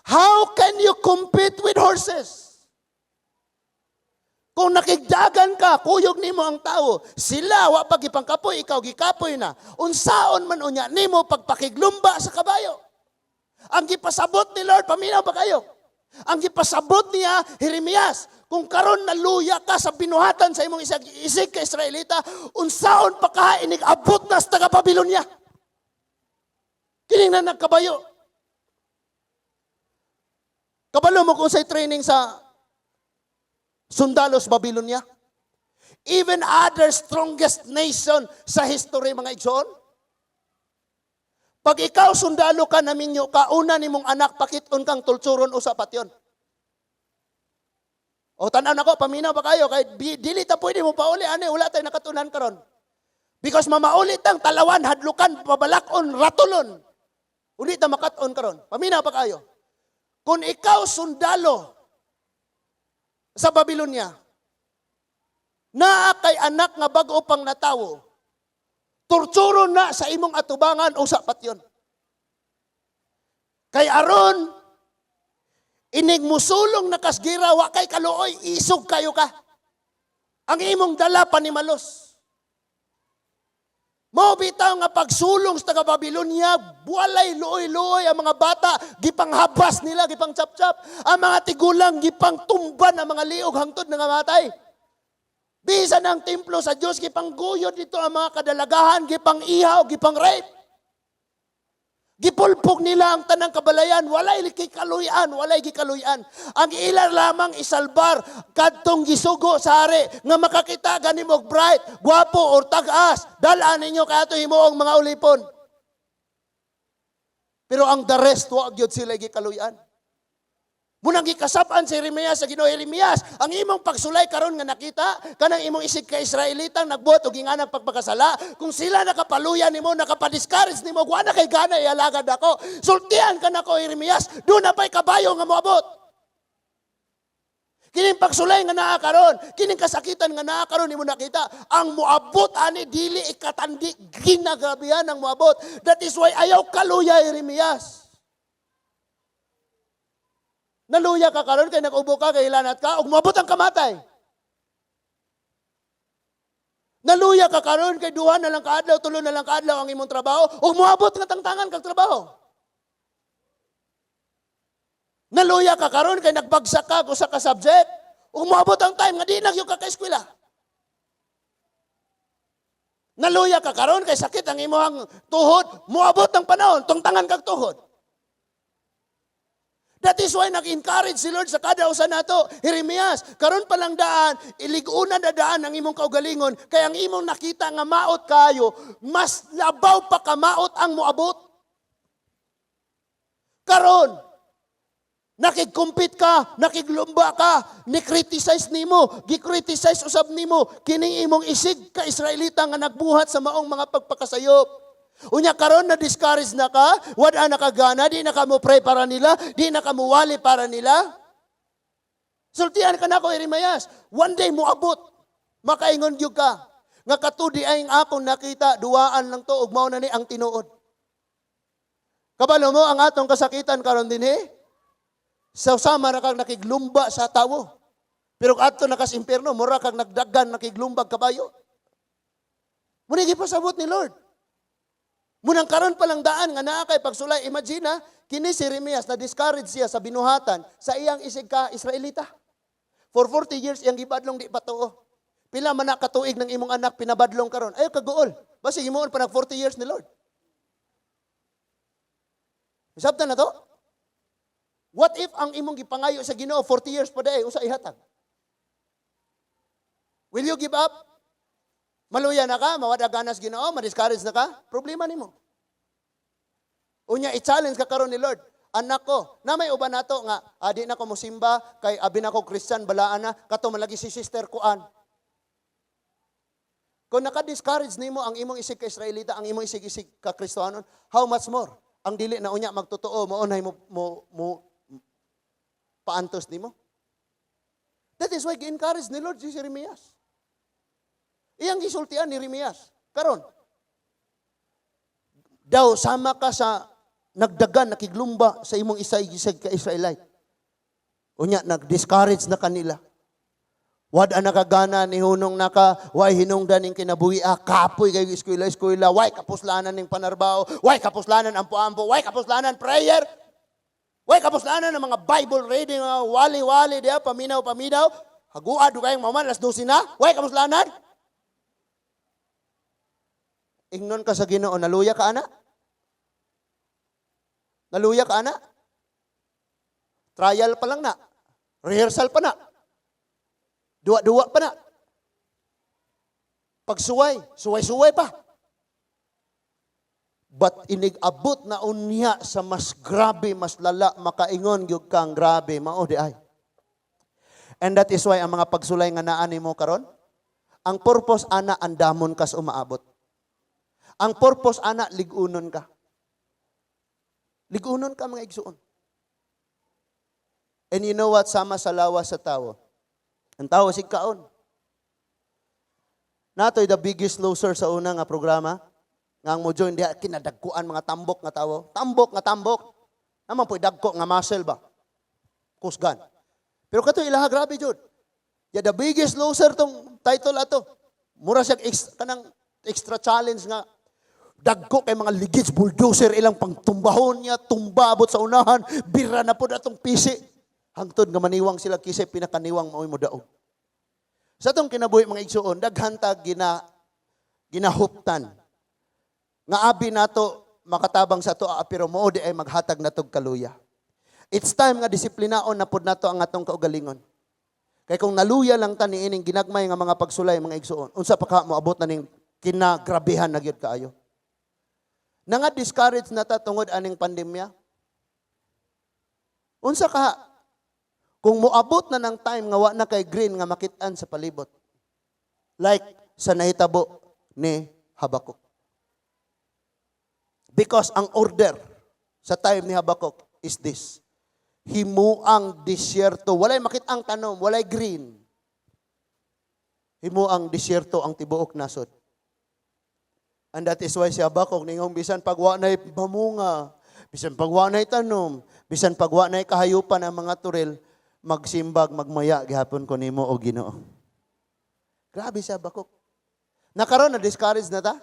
How can you compete with horses? Kung nakigdagan ka, kuyog nimo ang tao, sila wa pa gipangkapoy, ikaw gikapoy na. Unsaon man unya nimo pagpakiglumba sa kabayo? Ang gipasabot ni Lord, paminaw ba kayo? Ang gipasabot niya, Jeremias, kung karon naluya ka sa binuhatan sa imong isig, isig ka Israelita, unsaon pa ka inig abot na sa taga Babylonia? Kining na nagkabayo. Kabalo mo kung say training sa sundalos Babylonia? Even other strongest nation sa history, mga igsoon. Pag ikaw sundalo ka, naminyo ka, una nimong anak pakiton kang tultsuron usa patyon. O tan-aw nako, paminaw ba kayo? Kay dili ta pwede mo pauli ani, wala tayo nakatunan karon. Because mamaulit ang talawan, hadlukan, pabalakon, ratulon. Uli ta makat-on karon. Paminaw pa kayo. Kung ikaw sundalo sa Babylonia, naa kay anak nga bag-o pang natawo, torturo na sa imong atubangan usa patyon. Kay aron inig musulong na kasgira, wa kay kaluoy, isog kayo ka. Ang imong dala panimalos. Mao bitaw nga pagsulong sa taga Babylonia, walay luoy-luoy. Ang mga bata, gipanghabas nila, gipang chap-chap. Ang mga tigulang, gipang tumban ang mga liog hangtod nga matay. Bisan ang templo sa Dios, gipang guyod dito ang mga kadalagahan, gipang ihaw, gipang rape. Gipulpog nila ang tanang kabalayan, walay gikaluyan, walay gikaluyan. Ang ila lamang isalbar kadtong gisugo sa hari nga makakita gani og bright, gwapo or tag-as, dal-an ninyo kay ato himuong mga ulipon. Pero ang the rest, wa gyud sila gikaluyan. Munang gikasab-an si Jeremias sa Ginoo, "Jeremias, ang imong pagsulay karon nga nakita, kanang imong isig ka Israelitang nagbuhat og inganang pagpakasala, kung sila nakapaluya nimo, nakapa-discourage nimo, wa na kay gana ialagad ako. Sultian ka nako, Jeremias, duna pa'y kabayo nga moabot. Kining pagsulay nga naa karon, kining kasakitan nga naa karon nimo nakita, ang moabot ani dili ikatandi, ginagrabihan ang moabot." That is why ayaw kaluya, Jeremias. Naluya ka karon kay nag-ubo ka, kay hilanat ka, ug moabot ang kamatay. Naluya ka karon kay 2 na lang kaadlaw, 3 na lang kaadlaw ang imong trabaho, ug moabot nga tangtangan kag trabaho. Naluya ka karon kay nagbagsak ka usa ka subject, ug moabot ang time nga di na gyud ka ka-eskwela. Naluya ka karon kay sakit ang imong tuhod, moabot ang panahon tungtangan kag tuhod. That is why nag-encourage si Lord sa kada usa nato. "Jeremias, karon pa lang daan, ilig-una na daan ang imong kaugalingon, kay ang imong nakita nga maot kayo, mas labaw pa kamaot ang moabot." Karon, nakig-compete ka, nakiglumba ka, ni-criticize nimo, gi-criticize usab nimo, kining imong isig ka Israelita nga nagbuhat sa maong mga pagpakasayop. Unya karon na discourage na ka, wala na kagana, di na ka mo pray para nila, di na ka muwali para nila. Sultian ka nako, Jeremias, one day moabot, makaingon gyud ka nga katudi ay ang akong nakita, duwaan lang to, ug mao na ni ang tinuod. Kabalo mo ang atong kasakitan karon dinhi, sa sama ra kang nakiglumba sa tawo. Pero adto na kas impierno, mura kang nagdagan nakiglumbag kabayo. Muna gipasabot ni Lord. Munang karon pa lang daan nga naa kay pagsulay, imagine ha, kini si Jeremias na discourage siya sa binuhatan sa iyang isig ka Israelita. For 40 years iyang gibadlong di patuo. Pila man na katuig ng imong anak pinabadlong karon? Ayo kaguol. Basi himuon pa nag 40 years ni Lord. Isabtan na to? What if ang imong gipangayo sa Ginoo 40 years pa day usa ihatag? Will you give up? Maluya na ka, mawad ganas Ginoo, ma-discourage na ka, problema nimo. Unya i-challenge ka karon ni Lord. Anak ko, na may uban nato nga adi na ko mosimba kay abi na ko Christian, balaan na kato man lagi si Sister Kuan. Kung naka-discourage nimo ang imong isig ka Israelita, ang imong isig-isig ka Kristohanon, how much more ang dili na unya magtotoo mao nay mo paantos nimo? That is why gi-encourage ni Lord si Jeremias. Iyang gisultian ni Jeremias. Karon, daw sama ka sa nagdagan, nakiglumba sa imong isa-isig ka Israelite. Unya, nag-discourage na kanila. Wad na kagana ni hunong naka, way hinungdan ning kinabuhi, ah, kapoy kayo eskwela, eskwela, way kapuslanan ning panarbaho, way kapuslanan ampo-ampo, way kapuslanan prayer, way kapuslanan ng mga Bible reading, mga wali-wali diya, paminaw-paminaw, haguad kayong maman, alas 12 na, way kapuslanan. Ingnon ka sa Ginoo, naluya ka, ana? Naluya ka, ana? Trial pa lang na. Rehearsal pa na. Duwa-duwa pa na. Pagsuway, suway-suway pa. But inig-abot na unya sa mas grabe, mas lala, makaingon gyud kang grabe, mao di ay. And that is why ang mga pagsulay nga naa nimo karon, ang purpose ana, andamon kas umaabot. Ang purpose ana, ligunon ka. Ligunon ka, mga igsuon. And you know what? Sama sa lawas sa tao. Ang tao sig kaon. Natoy The Biggest Loser sa una nga programa. Nga ang mo join diha kinadagkuan mga tambok nga tawo. Tambok nga tambok. Naman po'y dagko nga muscle ba? Kusgan. Pero kato ilaha, grabe jud. Ya, The Biggest Loser tong title ato. Mura siya kanang extra challenge nga dagko kay mga ligits, bulldozer ilang pangtumbahon niya, tumba abot sa unahan, bira na po atong pisi. Hangtod nga maniwang sila kisay pinakaniwang mao'y mo daog. Sa atong kinabuhi, mga igsuon, daghan ta ginahuptan. Nga abi nato makatabang sa ato, pero mao di ay maghatag natog kaluya. It's time nga disiplinaon na pud nato ang atong kaugalingon. Kay kung naluya lang ta niining ginagmay nga mga pagsulay, mga igsuon, unsa pa ka moabot na ning kinagrabehan na gyud kaayo. Nanga discourage na ta tungod aning pandemya. Unsa ka kung moabot na ng time nga wa na kay green nga makit-an sa palibot? Like sa nahitabo ni Habakuk. Because ang order sa time ni Habakuk is this. Himuang disyerto. Walay makit-ang tanom, walay green. Himuang disyerto ang tibuok nasod. And that is why si Habakuk ningong bisan pagwa na'y mamunga, bisan pagwa na'y tanom, bisan pagwa na'y kahayupan ang mga turil, magsimbag, magmaya, gihapon ko nimo o Ginoo. Grabe si Habakuk. Nakaroon na discourage na ta?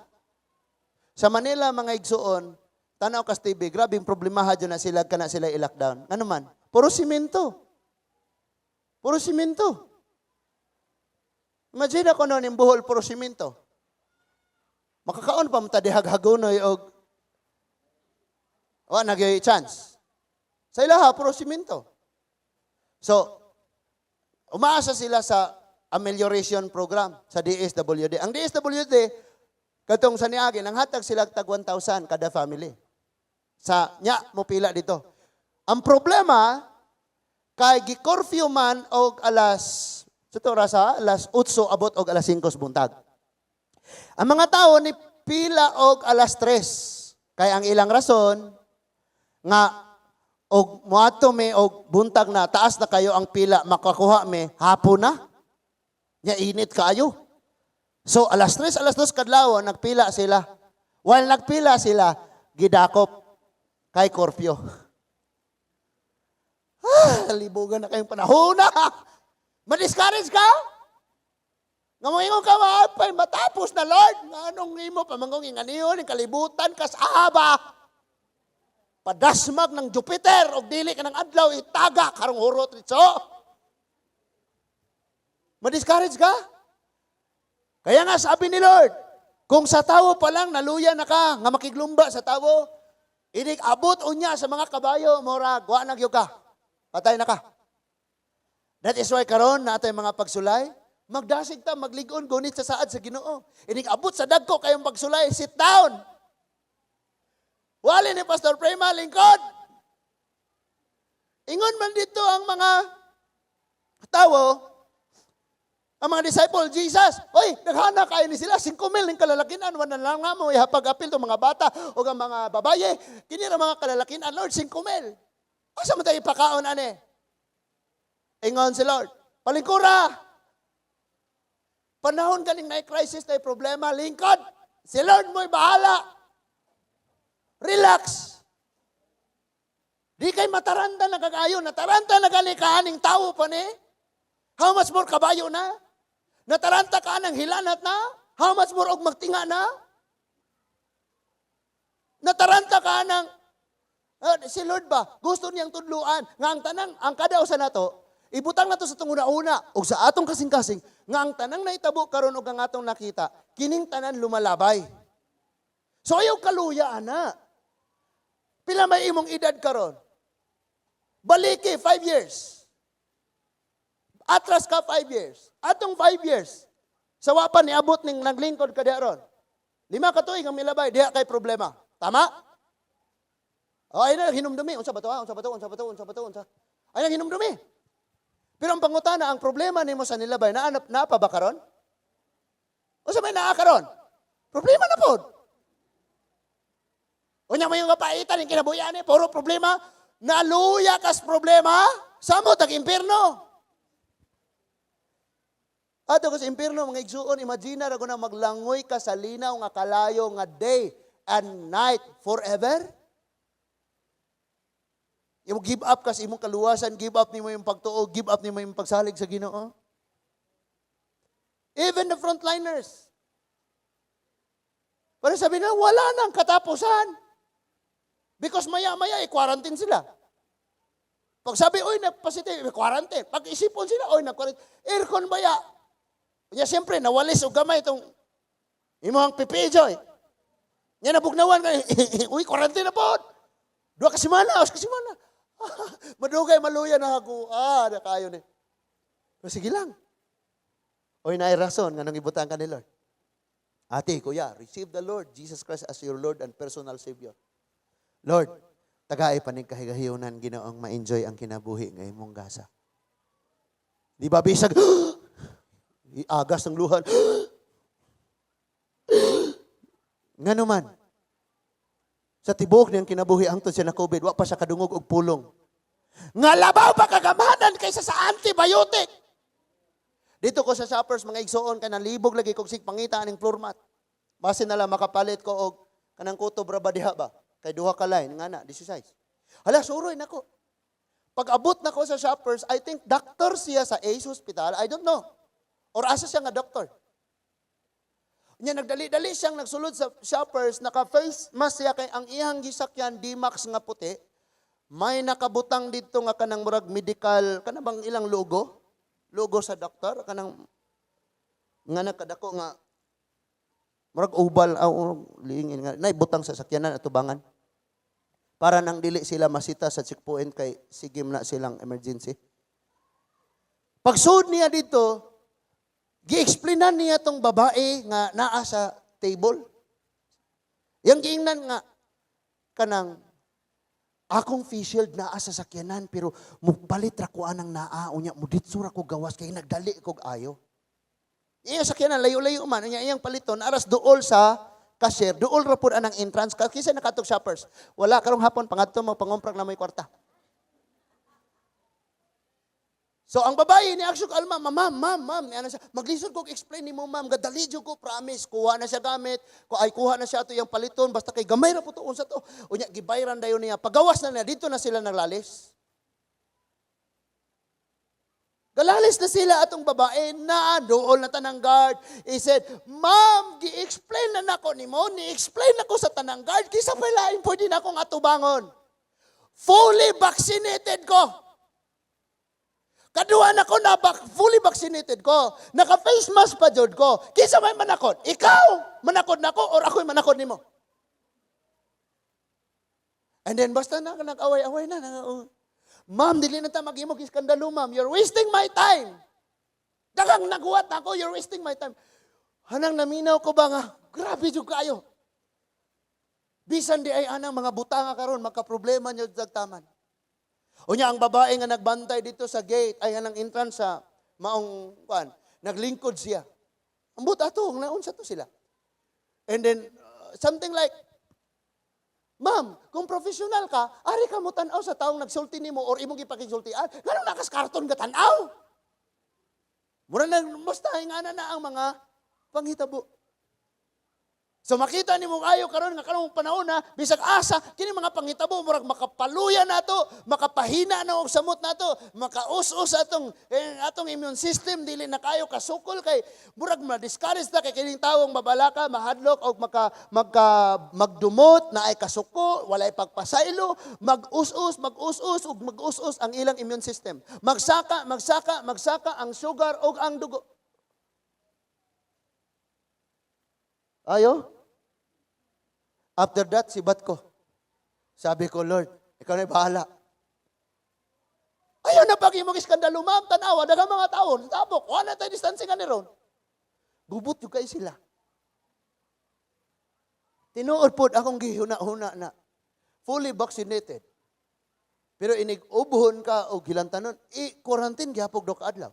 Sa Manila, mga igsuon, tanaw kas TV, grabe yung problemaha dyan na sila, kana sila i-lockdown. Ano man? Puro simento. Puro simento. Imagine ako noon, yung Bohol, puro simento. Makakaon pa mo ta dihag-hagonoy og wa nagyoy chance. Sa ilaha, puro simento. So, umaasa sila sa amelioration program sa DSWD. Ang DSWD, katong sa niagi, nanghatag sila tag 1,000 kada family. Sa nya, mo pila dito. Ang problema, kay gi-curfew man og alas, sa to rasa, alas 8 abot og alas 5 sa buntag. Ang mga tao ni pila og alas 3. Kay ang ilang rason, nga og moadto mi og buntag na taas na kayo ang pila, makakuha mi hapon na. Nya init kaayo. So alas 3, alas 2 kadlawon nagpila sila. While nagpila sila, gidakop kay curfew. Ah, libugan na kayong panahon na. Ma-discourage ka? Nga moingon ka, maapay, matapos na, Lord. Nga anong imo, pamangong inganiyon, yung kalibutan kas ahaba. Padasmag ng Jupiter, og dili ka ng adlaw, itaga, karong hurot, ritso. Ma-discourage ka? Kaya nga sabi ni Lord, kung sa tawo pa lang, naluya na ka, nga makiglumba sa tawo, inig abot unya sa mga kabayo, murag, wa na gyud ka. Patay na ka. That is why karon na atay mga pagsulay, magdasig ta, magligon, gunit sa saad sa Ginoo. Inig abot sa dagko kayong pagsulay, sit down. Wali ni Pastor Prema, lingkod. Ingon man dito ang mga tawo, ang mga disciple, Jesus, "Oy, daghana kayo ni sila, 5 mil ning kalalakinan, wala lang nga mo ihapag-apil tong mga bata o ang mga babaye, kini ra mga kalalakinan, Lord, 5 mil. Asa man tayo ipakaon ane?" Ingon si Lord, "Palingkura." Panahon ganing na crisis na problema, lingkod. Si Lord mo'y bahala. Relax. Di kay mataranta na kagayo, nataranta na gali ka aning tao pa ni. How much more kabayo na? Nataranta ka ng hilanat na? How much more og magtinga na? Nataranta ka ng si Lord ba, gusto niyang tudluan nga ang tanang, ang kada usa nato, ibutang nato sa atong una-una ug sa atong kasing-kasing nga ang tanang nahitabo karon ug ang atong nakita, kining tanan lumalabay. So ayaw kaluya ana. Pila may imong edad karon? Baliki 5 years. Atras ka 5 years. Atong 5 years. Sa wa pa niabot ning naglingkod ka diha ron. 5 ka tuig ang milabay, diha kay problema. Tama? O ay na hinumdumi, unsa ba to? Ah? Unsa ba to? Unsa ba to? Unsa ba to? Unsa? Ay na hinumdumi. Pero ang pangutana, ang problema nimo sa nilabay, naa na pa ba karon? Unsa may naa karon? Problema na pod. Unya mo yung kapaitan, yung kinabuhian eh, puro problema. Naluya kas problema, samot ang impierno. Ato ka sa impierno, mga igsuon, imagine ra na maglangoy ka sa linaw nga kalayo nga day and night forever. Imo give up ka sa imong kaluwasan, give up nimo yung pagtuo, give up nimo yung pagsalig sa Ginoo. Even the frontliners. Pero sabi na, wala nang katapusan. Because maya-maya, i-quarantine sila. Pag sabi, "Oy, na-positive," i-quarantine. Pag isipon sila, "Oy, na-quarantine." Aircon baya? Kanya siyempre, nawalis og gamay itong imong PPE, Joy. Nya nabugnawan ka, "Uy, quarantine na po. 2 ka semana, 2 ka semana." Madugay, maluya na ako. Ah, na kayo ni. Pero sige lang. Oy, naay rason nga nang ibutang ka ni Lord. Ate, kuya, receive the Lord Jesus Christ as your Lord and personal Savior. Lord, tagay panig kahigahiunan Ginoong ma-enjoy ang kinabuhi nga imong gasa. Di ba bisag iagas ng luhan? Ngano man, sa tibuok niyang kinabuhi hangtod siya na COVID, wa pa siya kadungog og pulong nga labaw pa kagamhanan kaysa sa antibiotic. Dito ko sa Shoppers, mga igsuon, kay nalibog lagi kog sig pangita aning floor mat. Basin na lang makapalit ko og kanang kutob ra ba diha ba? Kay duha ka line nga na, 16. Hala, suroy nako. Pag abot na ko sa Shoppers, I think doctor siya sa Ace Hospital, I don't know. Or asa siya nga doctor. Nya nagdali-dali siyang nagsulod sa Shoppers, naka-face mask siya kay ang iyang gisakyan D-Max nga puti. May nakabutang dito nga kanang murag medical, kana bang ilang logo? Logo sa doktor, kanang nga nakadako nga murag oval aw liingin nga naibutang sa sakyanan atubangan. Para nang dili sila masita sa checkpoint kay sigim na silang emergency. Pagsud niya dito, gi-explainan niya tong babae nga naa sa table. Yang giingnan nga kanang akong face shield naa sa sakyanan pero mupalit ra ko anang naa, unya muditso ra ko gawas kay nagdali kog ayo. Iya sakyanan layo-layo man, unya iyang paliton aras duol sa cashier, duol ra pud anang entrance kaysa nakatog Shoppers. Wala karong hapon pangadto mo pangumprang na may kwarta. So ang babae ni aksyon kalma, "Ma'am, ma'am, ma'am," ni ana siya, "Maglisod ko explain nimo, ma'am, gadali jud ko, promise." Kuha na siya gamit, ko ay kuha na siya ato iyang paliton, basta kay gamay ra po to, unsa to. Unya gibayran dayon niya. Pagawas na niya, dito na sila naglalis. Galalis na sila atong babae na dool na tanang guard. He said, "Ma'am, gi-explain na nako nimo, ni-explain nako sa tanang guard, kisa pa lain pwede na akong atubangon. Fully vaccinated ko. Kaduha na ko na fully vaccinated ko. Naka-face mask pa jud ko. Kinsa may manakod? Ikaw manakod nako or ako'y manakod nimo?" And then basta na nag-away-away na. Na oh. "Ma'am, dili na ta maghimo iskandalo, ma'am. You're wasting my time. Dagang naguwat ako, you're wasting my time." Hanang naminaw ko ba nga, grabe jud kayo. Bisan di ay anang mga butanga karon magka-problema niyo taman. Unya ang babae nga nagbantay dito sa gate ay ang entrance sa maong kuan, naglingkod siya. Ambot ato, naunsa to sila. And then something like, "Ma'am, kung professional ka, ari ka mo tan-aw sa taong nagsulti nimo or imong gipakigsultian. Nganong naa kas karton ka tan-aw?" Mura nang basta ingana na ang mga panghitabo. So makita nimo ayo karon nga karong panahon na bisag asa kini mga panghitabo, murag makapaluya nato, makapahina na og samot nato, makaus-us atong immune system, dili na kayo kasukol kay murag ma-discourage na kay kining tawong mabalaka, mahadlok og maka magka magdumot na ay kasuko, walay pagpasaylo, mag-us-us, mag-us-us ug mag-us-us ang ilang immune system. Magsaka, magsaka, magsaka ang sugar ug ang dugo. Ayo. After that, sibat ko. Sabi ko, "Lord, ikaw na bahala." Ayaw na pag imong iskandalo, ma'am, tanawa, daghang mga tao, tabok, wala tayo distancing ani ron. Gubot yung kay sila. Tinuod pod akong gihuna-huna na fully vaccinated. Pero inig ubhon ka o gilantanon, i-quarantine gihapon do ka adlaw.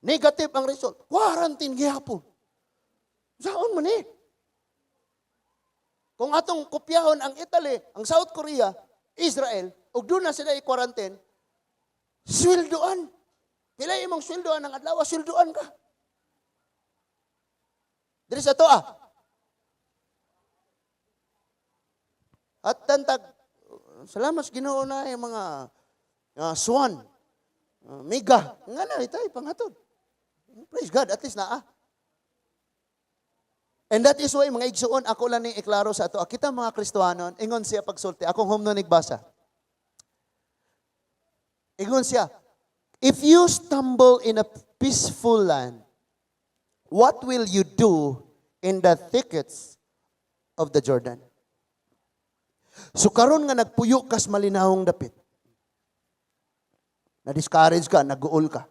Negative ang result, quarantine gihapon. Saan man eh? Kung atong kopyahon ang Italy, ang South Korea, Israel, ug doon na sila i-quarantine, sweldoan. Pila imong sweldoan ang adlaw, sweldoan ka. Diri sa to ah. At tantag, salamat sa Ginoo na yung mga swan, mega, nga na ito, panghatod. Praise God, at least naa. And that is why, mga igsuon, ako lang ni iklaro sa ato. Kita mga Kristohanon, ingon siya pagsulti. Akong humno nagbasa. Ingon siya, "If you stumble in a peaceful land, what will you do in the thickets of the Jordan?" So karon nga nagpuyo kas malinawong dapit, na-discourage ka, nag-uol ka.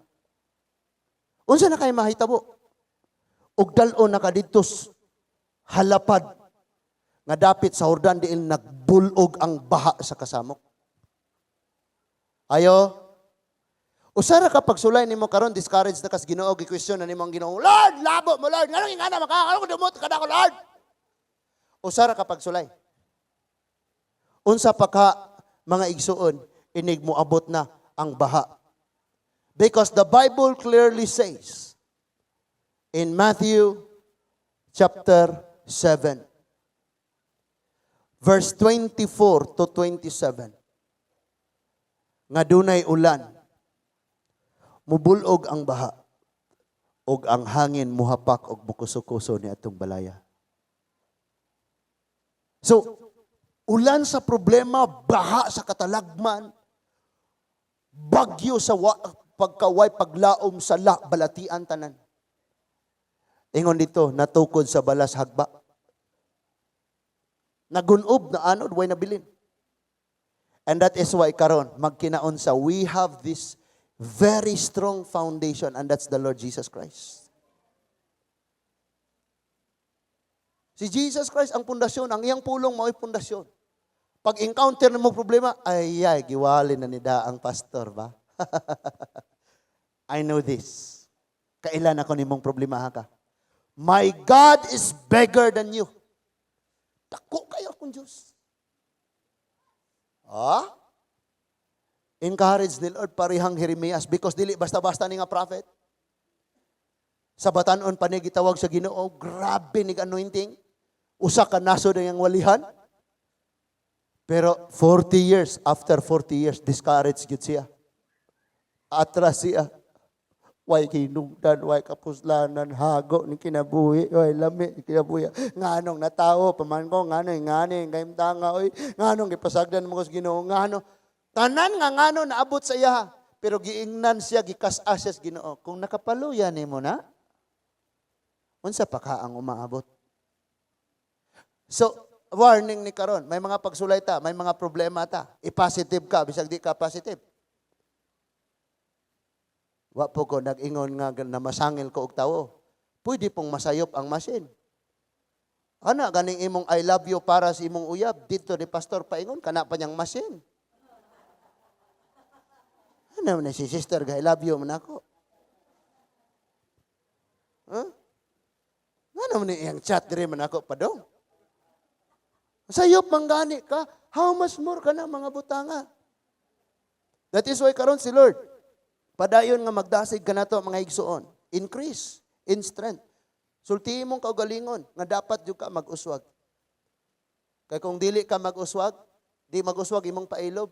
Unsa na kay mahitabo? Ug dal-on na ka didto halapad nga dapit sa Jordan diin nagbulog ang baha sa kasamok. Ayo. Usara ka pagsulay nimo karon, discouraged na kas Ginoo, gi-question na nimo ang Ginoo. "Lord, labo mo, Lord. Nganong ingana maka? Nganong dumot ka na ako, Lord?" Usara ka pagsulay. Unsa pa ka, mga igsuon, inig moabot na ang baha? Because the Bible clearly says in Matthew chapter 7 verse 24 to 27 nga dunay ulan, mubulog ang baha ug ang hangin muhapak og mukuso-kuso ni atong balaya. So, ulan sa problema, baha sa katalagman, bagyo sa pagkaway, paglaom sa la, balatian tanan. Ingon dito, natukod sa balas hagba. Nagunob na anod, way nabilin. And that is why karon magkinaon sa we have this very strong foundation, and that's the Lord Jesus Christ. Si Jesus Christ ang pundasyon, ang iyang pulong mao'y pundasyon. Pag encounter mo problema, ay ay, giwali na ni da ang pastor ba? I know this. Kailan ako nimong problema ka? My God is bigger than you. Dako kayo akong Diyos. Ah? Encourage ni Lord parihang Jeremias because dili basta-basta ni nga prophet. Sa batanon pa ni gitawag sa Ginoo, grabe ni anointing. Usa ka nasod ang walihan. Pero 40 years, after 40 years, discouraged gyud siya. Atras siya. Way kinugdan, way kapuslanan, hago ni kinabuhi, way lami ni kinabuhi. Nganong natawo, paman ko, nganong ngani, kayong tanga, oy, nganong gipasagdan mo ko sa Ginoo, ngano. Tanan nga ngano naabot sa iya. Pero giingnan siya, gikas-as siya sa Ginoo. Kung nakapaluya nimo na, unsa pa ka ang umaabot? So, warning ni karon, may mga pagsulay ta, may mga problema ta. I-positive ka, bisag di ka positive. Wa po ko nag-ingon nga na masangil ko og tawo. Pwede pong masayop ang machine. Ana ganing imong "I love you" para sa imong uyab dito ni pastor paingon kana pa niyang machine. Ano man si sister, I love you man ako. Huh? Ano man iyang chat diri man ako padong? Sayop manggani ka, how much more ka na mga butanga? That is why karon si Lord, padayon nga magdasig ka nato, mga igsuon. Increase in strength. Sultihi mong kaugalingon nga dapat jud ka mag-uswag. Kay kung dili ka mag-uswag, di mag-uswag imong pailob.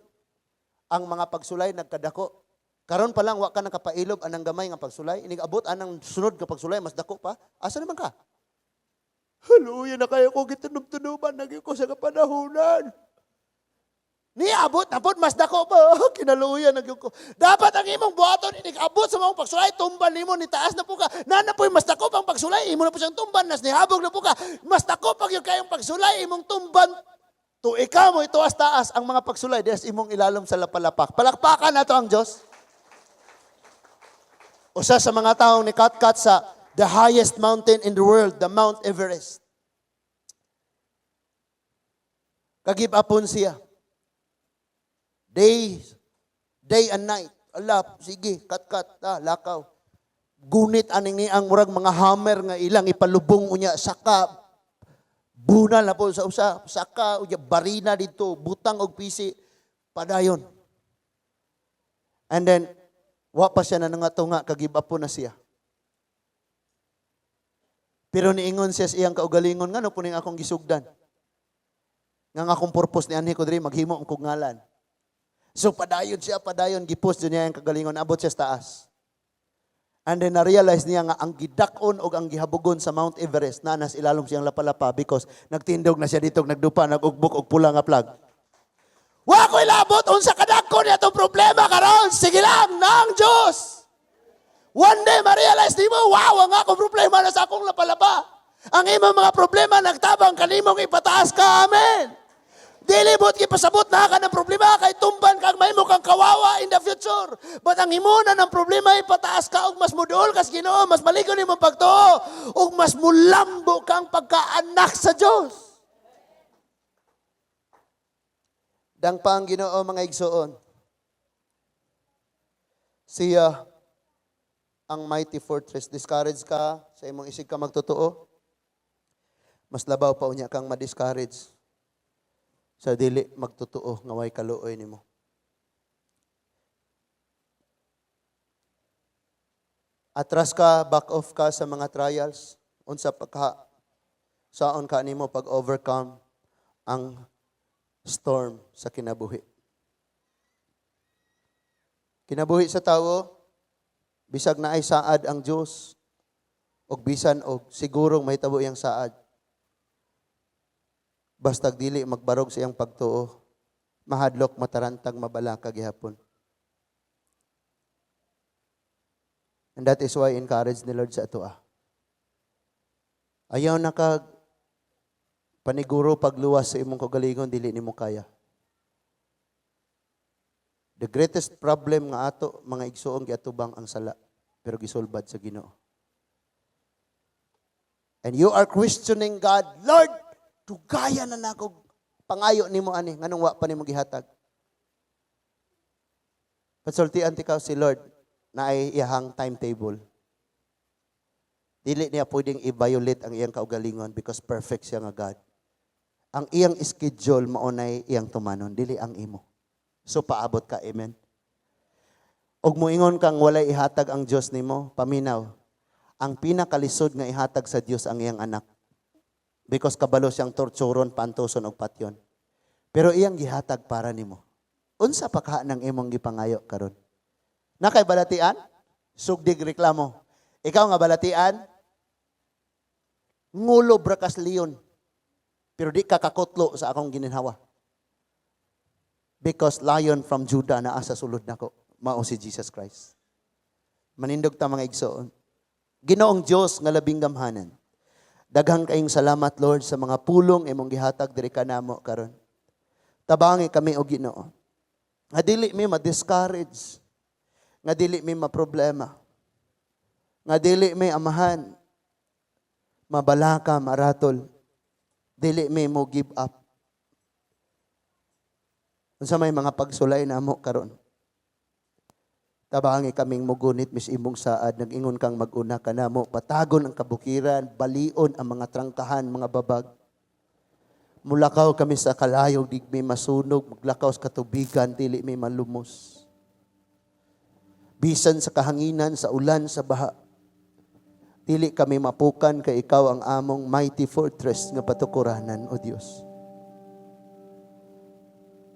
Ang mga pagsulay nagkadako. Karon pa lang wa ka nakapailob anang gamay nga pagsulay, inig abot anang sunod nga pagsulay mas dako pa. Asa naman ka? Hallelujah na kayo ko gitunob-tunoban nagi ko sa kapanahunan. Niabot na pod mas dako pa. Kinaluya na gyud ko. Dapat ang imong buhaton inig abot sa mga pagsulay, tumban nimo ni taas na po ka. Nana po'y mas dako pang pagsulay, imo na po siyang tumban, nas nihabog na po ka. Mas dako pa gyud kayong pagsulay, imong tumban. To ikaw mo ituas taas ang mga pagsulay, des imong ilalom sa lapalapak. Palakpakan nato ang Dios. Usa sa mga taong ni kat sa the highest mountain in the world, the Mount Everest. Kagib upon siya. Day and night. Ala, sige, kat-kat, lakaw. Gunit aning ni ang murag mga hammer nga ilang ipalubong unya saka bunal na po sa usa, saka unya barina dito, butang og pisi, padayon. And then wa pa siya na nangatunga, kagib up po na siya. Pero niingon siya sa iyang kaugalingon, ngano po ning akong gisugdan? Nga nga akong purpose ni anhi ko diri maghimo ang kog ngalan. So padayon siya, padayon, gipos jud niya ang kagalingon, abot siya sa taas. And then na-realize niya nga ang gidak-on og ang gihabugon sa Mount Everest na nas ilalom siyang lapalapa because nagtindog na siya dito, nagdupa, nagugbok og pula nga flag. Wa ko'y labot unsa kadako niya itong problema karon. Sige lang, nang Diyos. One day ma-realize nimo, wow, ang akong problema na sa akong lapalapa. Ang imong mga problema nagtabang kanimong ipataas ka. Amen. Dili bot gipasabot na ka ng problema kay tumban kag mahimo kang kawawa in the future. But ang himuna ng problema ipataas ka og mas muduol kas Ginoo, mas maligon imong pagtuo ug mas mulambo kang pagkaanak sa Dios. Dang pa ang Ginoo, mga igsoon. Siya ang mighty fortress. Discourage ka sa imong isig ka magtotoo. Mas labaw pa unya kang ma-discourage sa dili magtotoo nga way kaluoy nimo. Atras ka, back off ka sa mga trials, unsa pa ka saon ka nimo pag-overcome ang storm sa kinabuhi. Kinabuhi sa tawo, bisag naay saad ang Dios og bisan og sigurong mahitabo iyang saad. Bastag dili magbarog sa iyang pagtuo, mahadlok, matarantag, mabalaka gihapon. And that is why encourage ni Lord sa atoa. Ayaw na kag paniguro pagluwas sa imong kagalingon, dili nimo kaya. The greatest problem nga ato mga igsuong giatubang ang sala, pero gisulbad sa Ginoo. And you are questioning God, Lord, dugaya na nako pangayo nimo ani, nganong wa pa nimo gihatag? Pasultian ti ka si Lord na ay iyahang timetable. Dili niya pwedeng i-violate ang iyang kaugalingon because perfect siya nga God. Ang iyang schedule maunay iyang tumanon, dili ang imo. So paabot ka, amen. Og moingon kang walay ihatag ang Dios nimo, paminaw. Ang pinakalisod nga ihatag sa Dios ang iyang anak. Because kabalo siyang torturon, pantuson og patyon. Pero iyang gihatag para nimo. Unsa pa ka ng imong gipangayo karon? Na kay balatian? Sugdig reklamo. Ikaw nga balatian? Ngulo brakas leon. Pero di ka kakutlo sa akong gininhawa. Because lion from Judah naa sa sulod nako, mao si Jesus Christ. Manindog ta, mga igsoon. Ginoong Dios nga labing gamhanan. Daghang kayong salamat, Lord, sa mga pulong imong gihatag diri kanamo karon. Tabangi kami og Ginoo. Nga dili mi ma-discourage. Nga dili mi maproblema. Nga dili mi, Amahan, mabalaka, maratol. Dili mi mo give up. Unsa may mga pagsulay namo karon? Tabangi kaming mugunit mis imong saad, nag-ingon kang mag-una ka namo, patagon ang kabukiran, balion ang mga trangkahan, mga babag. Mulakaw kami sa kalayog, di mi masunog, maglakaw sa katubigan, dili mi malumos. Bisan sa kahanginan, sa ulan, sa baha, dili kami mapukan kay ikaw ang among mighty fortress nga patukuranan, O Dios.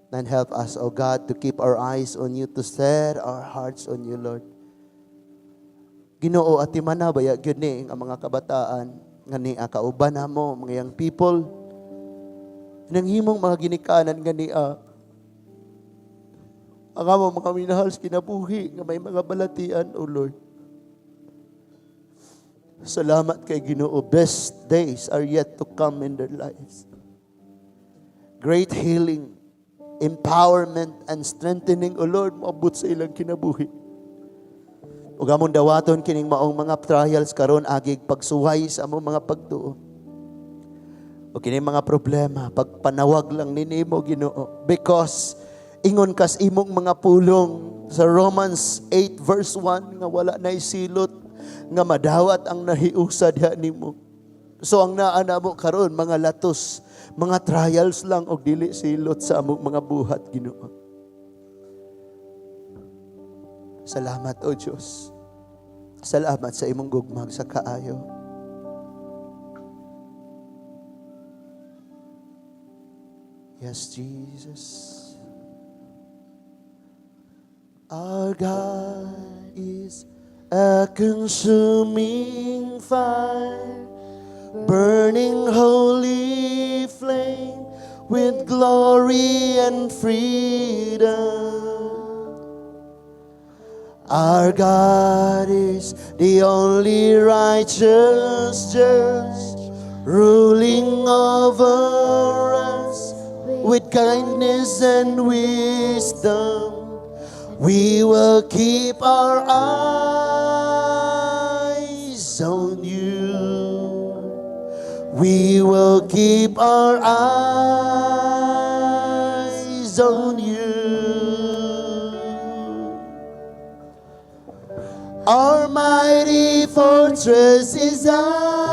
And help us, O God, to keep our eyes on you, to set our hearts on you, Lord. Ginoo, atimana baya gyud ni ang mga kabataan nga nia kauban namo, mga young people, nang himong mga ginikanan nga nia ang among mga minahal sa kinabuhi nga may mga balatian, O Lord. Salamat kay Ginoo. Best days are yet to come in their lives. Great healing, empowerment, and strengthening, O Lord, maabot sa ilang kinabuhi. Ug among dawaton kining maong mga trials karon agig pagsuway sa among mga pagtuo. O kini mga problema, pagpanawag lang ni nimo, Ginoo. Because ingon kas imong mga pulong sa Romans 8 verse 1 nga wala na silot nga madawat ang nahiusa diha nimo. So ang naa namo karon mga latos, mga trials lang og dili silot sa among mga buhat, Ginoo. Salamat, O Dios. Salamat sa imong gugmag sa kaayo. Yes, Jesus. Our God is a consuming fire, burning holy flame with glory and freedom. Our God is the only righteous judge, ruling over us with kindness and wisdom. We will keep our eyes on you. We will keep our eyes on you. Our mighty fortress is our